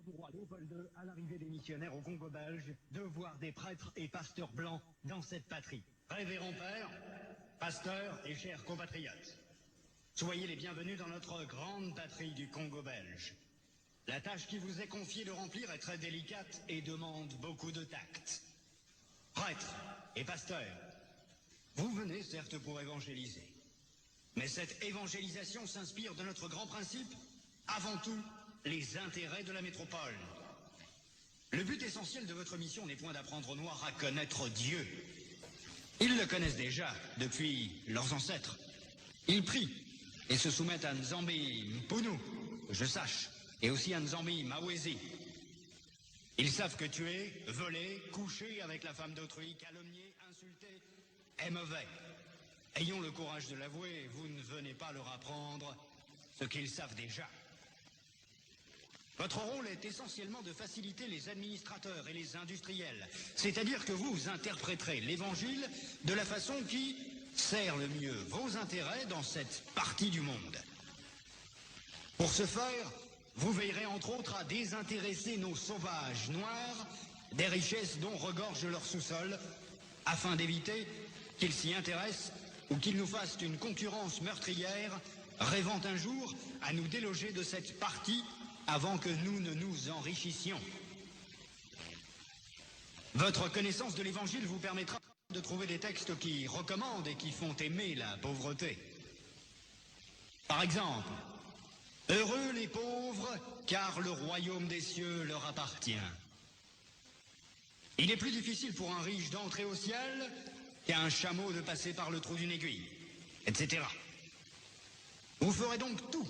Du roi Léopold deux à l'arrivée des missionnaires au Congo belge, de voir des prêtres et pasteurs blancs dans cette patrie. Révérends pères, pasteurs et chers compatriotes, soyez les bienvenus dans notre grande patrie du Congo belge. La tâche qui vous est confiée de remplir est très délicate et demande beaucoup de tact. Prêtres et pasteurs, vous venez certes pour évangéliser, mais cette évangélisation s'inspire de notre grand principe, avant tout, les intérêts de la métropole. Le but essentiel de votre mission n'est point d'apprendre aux Noirs à connaître Dieu. Ils le connaissent déjà depuis leurs ancêtres. Ils prient et se soumettent à Nzambi Mpunu, que je sache, et aussi à Nzambi Mawezi. Ils savent que tuer, voler, coucher avec la femme d'autrui, calomnier, insulter est mauvais. Ayons le courage de l'avouer, vous ne venez pas leur apprendre ce qu'ils savent déjà. Votre rôle est essentiellement de faciliter les administrateurs et les industriels, c'est-à-dire que vous interpréterez l'Évangile de la façon qui sert le mieux vos intérêts dans cette partie du monde. Pour ce faire, vous veillerez entre autres à désintéresser nos sauvages noirs des richesses dont regorge leur sous-sol, afin d'éviter qu'ils s'y intéressent ou qu'ils nous fassent une concurrence meurtrière, rêvant un jour à nous déloger de cette partie avant que nous ne nous enrichissions. Votre connaissance de l'Évangile vous permettra de trouver des textes qui recommandent et qui font aimer la pauvreté. Par exemple, heureux les pauvres, car le royaume des cieux leur appartient. Il est plus difficile pour un riche d'entrer au ciel qu'à un chameau de passer par le trou d'une aiguille, et cetera. Vous ferez donc tout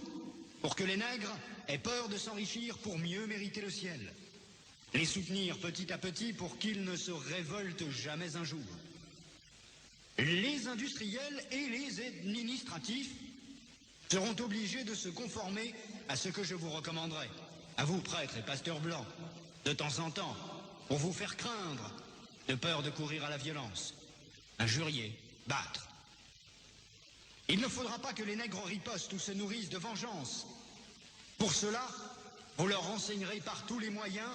pour que les nègres aient peur de s'enrichir pour mieux mériter le ciel. Les soutenir petit à petit pour qu'ils ne se révoltent jamais un jour. Les industriels et les administratifs seront obligés de se conformer à ce que je vous recommanderai, à vous, prêtres et pasteurs blancs, de temps en temps, pour vous faire craindre, de peur de courir à la violence, injurier, battre. Il ne faudra pas que les nègres ripostent ou se nourrissent de vengeance. Pour cela, vous leur enseignerez par tous les moyens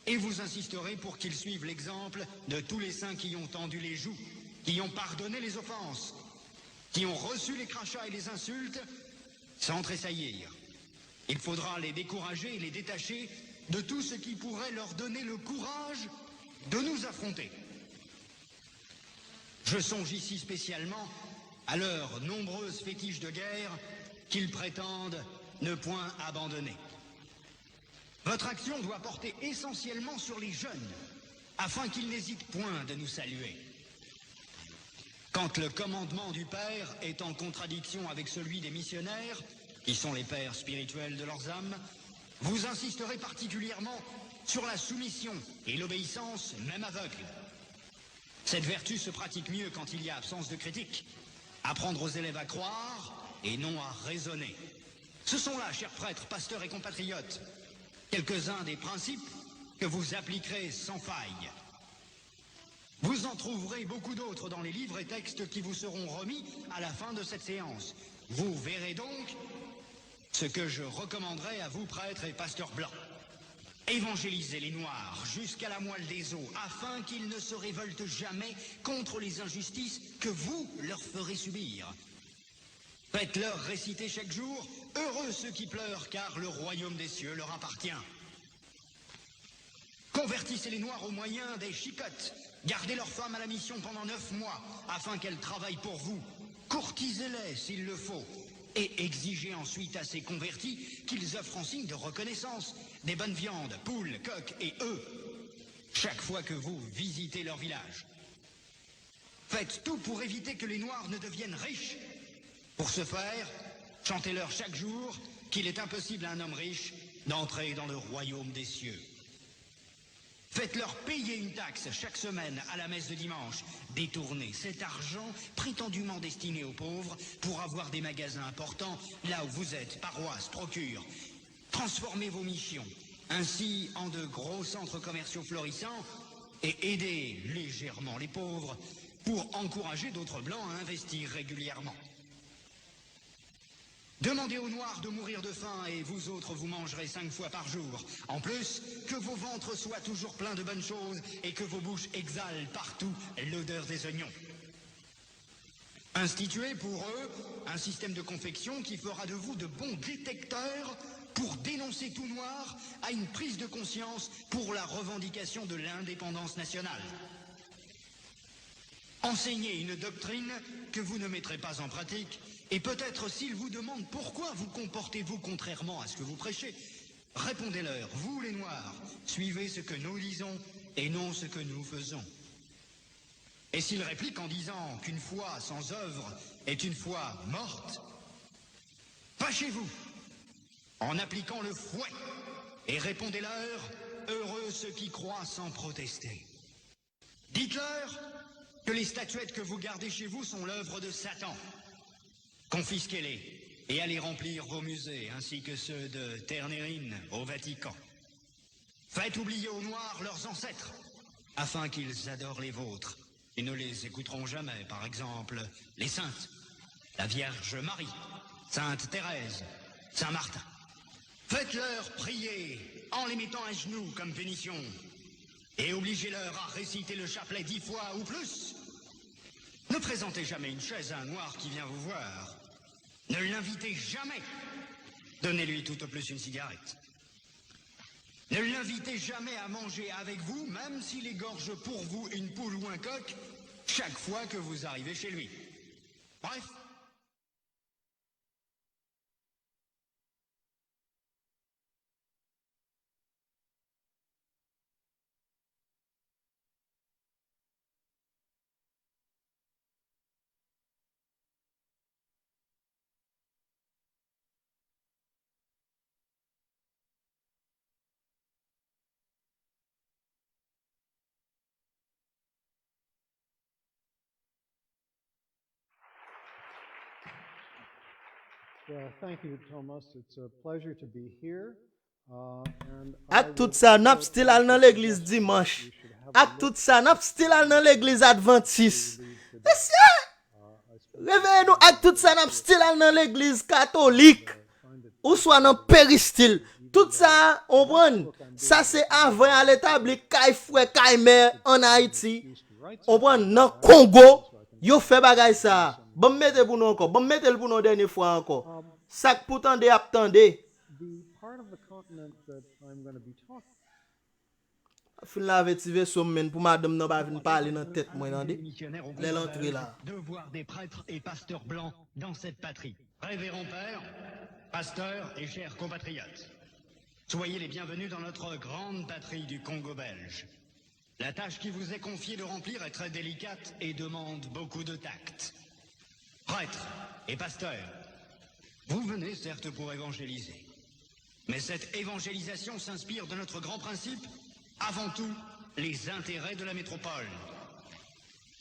et vous insisterez pour qu'ils suivent l'exemple de tous les saints qui ont tendu les joues, qui ont pardonné les offenses, qui ont reçu les crachats et les insultes sans tressaillir. Il faudra les décourager et les détacher de tout ce qui pourrait leur donner le courage de nous affronter. Je songe ici spécialement à leurs nombreuses fétiches de guerre qu'ils prétendent ne point abandonner. Votre action doit porter essentiellement sur les jeunes, afin qu'ils n'hésitent point de nous saluer. Quand le commandement du Père est en contradiction avec celui des missionnaires, qui sont les pères spirituels de leurs âmes, vous insisterez particulièrement sur la soumission et l'obéissance, même aveugle. Cette vertu se pratique mieux quand il y a absence de critique. Apprendre aux élèves à croire et non à raisonner. Ce sont là, chers prêtres, pasteurs et compatriotes, quelques-uns des principes que vous appliquerez sans faille. Vous en trouverez beaucoup d'autres dans les livres et textes qui vous seront remis à la fin de cette séance. Vous verrez donc ce que je recommanderais à vous, prêtres et pasteurs blancs. Évangélisez les Noirs jusqu'à la moelle des os, afin qu'ils ne se révoltent jamais contre les injustices que vous leur ferez subir. Faites-leur réciter chaque jour : Heureux ceux qui pleurent, car le royaume des cieux leur appartient. Convertissez les Noirs au moyen des chicottes. Gardez leurs femmes à la mission pendant neuf mois, afin qu'elles travaillent pour vous. Courtisez-les s'il le faut, et exigez ensuite à ces convertis qu'ils offrent en signe de reconnaissance des bonnes viandes, poules, coqs et œufs, chaque fois que vous visitez leur village. Faites tout pour éviter que les Noirs ne deviennent riches. Pour ce faire, chantez-leur chaque jour qu'il est impossible à un homme riche d'entrer dans le royaume des cieux. Faites-leur payer une taxe chaque semaine à la messe de dimanche. Détournez cet argent prétendument destiné aux pauvres pour avoir des magasins importants là où vous êtes, paroisse, procure. Transformez vos missions ainsi en de gros centres commerciaux florissants et aidez légèrement les pauvres pour encourager d'autres Blancs à investir régulièrement. Demandez aux Noirs de mourir de faim et vous autres, vous mangerez cinq fois par jour. En plus, que vos ventres soient toujours pleins de bonnes choses et que vos bouches exhalent partout l'odeur des oignons. Instituez pour eux un système de confection qui fera de vous de bons détecteurs pour dénoncer tout Noir à une prise de conscience pour la revendication de l'indépendance nationale. Enseignez une doctrine que vous ne mettrez pas en pratique, et peut-être s'ils vous demandent pourquoi vous comportez-vous contrairement à ce que vous prêchez, répondez-leur : vous les Noirs, suivez ce que nous disons et non ce que nous faisons. Et s'ils répliquent en disant qu'une foi sans œuvre est une foi morte, fâchez-vous en appliquant le fouet et répondez-leur : Heureux ceux qui croient sans protester. Dites-leur que les statuettes que vous gardez chez vous sont l'œuvre de Satan. Confisquez-les et allez remplir vos musées ainsi que ceux de Ternerin au Vatican. Faites oublier aux Noirs leurs ancêtres afin qu'ils adorent les vôtres. Ils ne les écouteront jamais, par exemple, les saintes, la Vierge Marie, Sainte Thérèse, Saint Martin. Faites-leur prier en les mettant à genoux comme punition et obligez-leur à réciter le chapelet dix fois ou plus. Ne présentez jamais une chaise à un Noir qui vient vous voir. Ne l'invitez jamais. Donnez-lui tout au plus une cigarette. Ne l'invitez jamais à manger avec vous, même s'il égorge pour vous une poule ou un coq, chaque fois que vous arrivez chez lui. Bref, Uh, thank you, Thomas. It's a pleasure to be here. Uh, and I Ak tout will sa, n ap still al nan legliz dimanch. Ak tout sa, n ap still al nan legliz advantis. Mesye! Reveye nou. Ak tout sa, n ap still al nan legliz katolik. Ouswa nan peristil. Tout sa, ou konprann? Sa se avan y al etabli kay frè, kay mè ann Ayiti. Ou konprann? Nan Kongo, yo fè bagay sa. Ban m mete pou nou ankò. Ban m mete l pou nou yon dènye fwa ankò. Sa k pou tande, ap tande. The part of the continent that I'm gonna be talking Fin lave ti veso m, men pou madanm nan pa vin pale nan tête mwen, tande. Lè l antre la. Devoir des prêtres et pasteurs blancs dans cette patrie. Révérend père, pasteurs et chers compatriotes, soyez les bienvenus dans notre grande patrie du Congo belge. La tâche qui vous est confiée de remplir est très délicate et demande beaucoup de tact. Prêtres et pasteurs, vous venez certes pour évangéliser, mais cette évangélisation s'inspire de notre grand principe, avant tout, les intérêts de la métropole.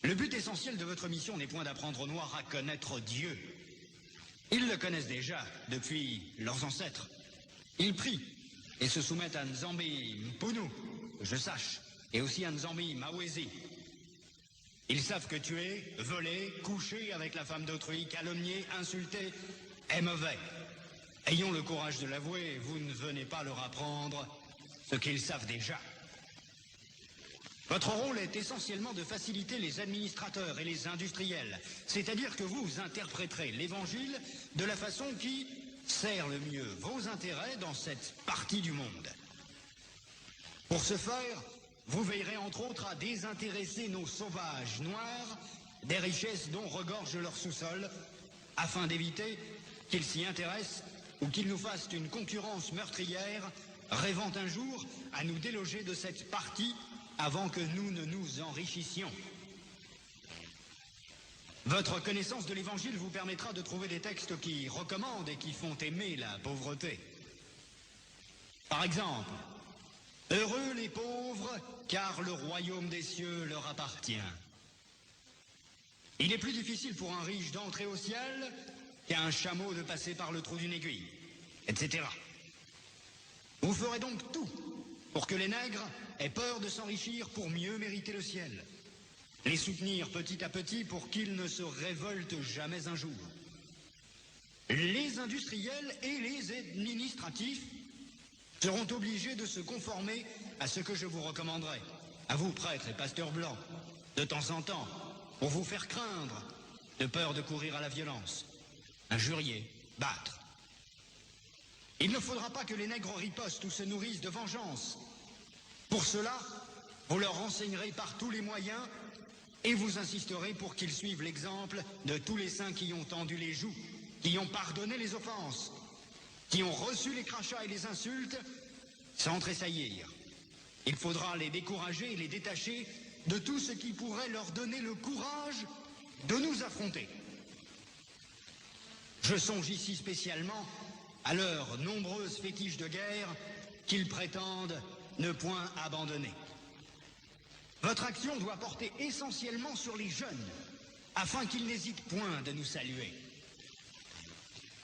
Le but essentiel de votre mission n'est point d'apprendre aux Noirs à connaître Dieu. Ils le connaissent déjà depuis leurs ancêtres. Ils prient et se soumettent à Nzambi Mpunu, que je sache, et aussi à Nzambi Mawezi. Ils savent que tuer, voler, coucher avec la femme d'autrui, calomnier, insulter est mauvais. Ayons le courage de l'avouer, vous ne venez pas leur apprendre ce qu'ils savent déjà. Votre rôle est essentiellement de faciliter les administrateurs et les industriels, c'est-à-dire que vous interpréterez l'Évangile de la façon qui sert le mieux vos intérêts dans cette partie du monde. Pour ce faire, vous veillerez entre autres à désintéresser nos sauvages noirs des richesses dont regorge leur sous-sol, afin d'éviter qu'ils s'y intéressent ou qu'ils nous fassent une concurrence meurtrière, rêvant un jour à nous déloger de cette partie avant que nous ne nous enrichissions. Votre connaissance de l'Évangile vous permettra de trouver des textes qui recommandent et qui font aimer la pauvreté. Par exemple, heureux les pauvres, car le royaume des cieux leur appartient. Il est plus difficile pour un riche d'entrer au ciel qu'à un chameau de passer par le trou d'une aiguille, et cetera. Vous ferez donc tout pour que les nègres aient peur de s'enrichir pour mieux mériter le ciel, les soutenir petit à petit pour qu'ils ne se révoltent jamais un jour. Les industriels et les administratifs seront obligés de se conformer à ce que je vous recommanderai, à vous, prêtres et pasteurs blancs, de temps en temps, pour vous faire craindre, de peur de courir à la violence, injurier, battre. Il ne faudra pas que les nègres ripostent ou se nourrissent de vengeance. Pour cela, vous leur enseignerez par tous les moyens et vous insisterez pour qu'ils suivent l'exemple de tous les saints qui ont tendu les joues, qui ont pardonné les offenses, qui ont reçu les crachats et les insultes sans tressaillir. Il faudra les décourager et les détacher de tout ce qui pourrait leur donner le courage de nous affronter. Je songe ici spécialement à leurs nombreuses fétiches de guerre qu'ils prétendent ne point abandonner. Votre action doit porter essentiellement sur les jeunes, afin qu'ils n'hésitent point de nous saluer.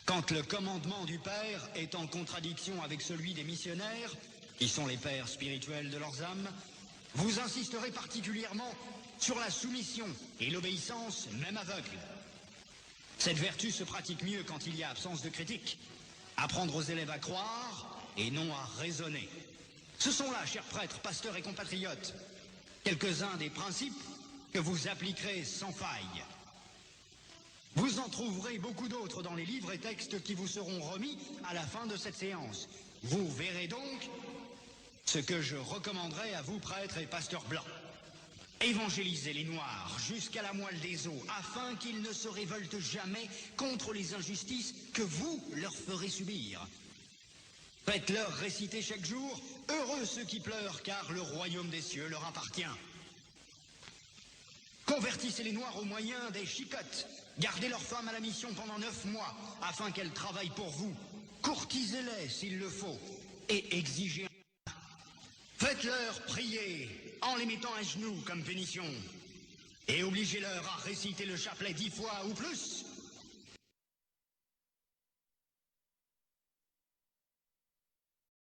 Quand le commandement du Père est en contradiction avec celui des missionnaires, qui sont les pères spirituels de leurs âmes, vous insisterez particulièrement sur la soumission et l'obéissance, même aveugle. Cette vertu se pratique mieux quand il y a absence de critique. Apprendre aux élèves à croire et non à raisonner. Ce sont là, chers prêtres, pasteurs et compatriotes, quelques-uns des principes que vous appliquerez sans faille. Vous en trouverez beaucoup d'autres dans les livres et textes qui vous seront remis à la fin de cette séance. Vous verrez donc ce que je recommanderai à vous, prêtres et pasteurs blancs. Évangélisez les Noirs jusqu'à la moelle des os afin qu'ils ne se révoltent jamais contre les injustices que vous leur ferez subir. Faites-leur réciter chaque jour : Heureux ceux qui pleurent, car le royaume des cieux leur appartient. Convertissez les Noirs au moyen des chicottes. Gardez leurs femmes à la mission pendant neuf mois afin qu'elles travaillent pour vous. Courtisez-les s'il le faut et exigez un... Faites-leur prier en les mettant à genoux comme punition. Et obligez-leur à réciter le chapelet dix fois ou plus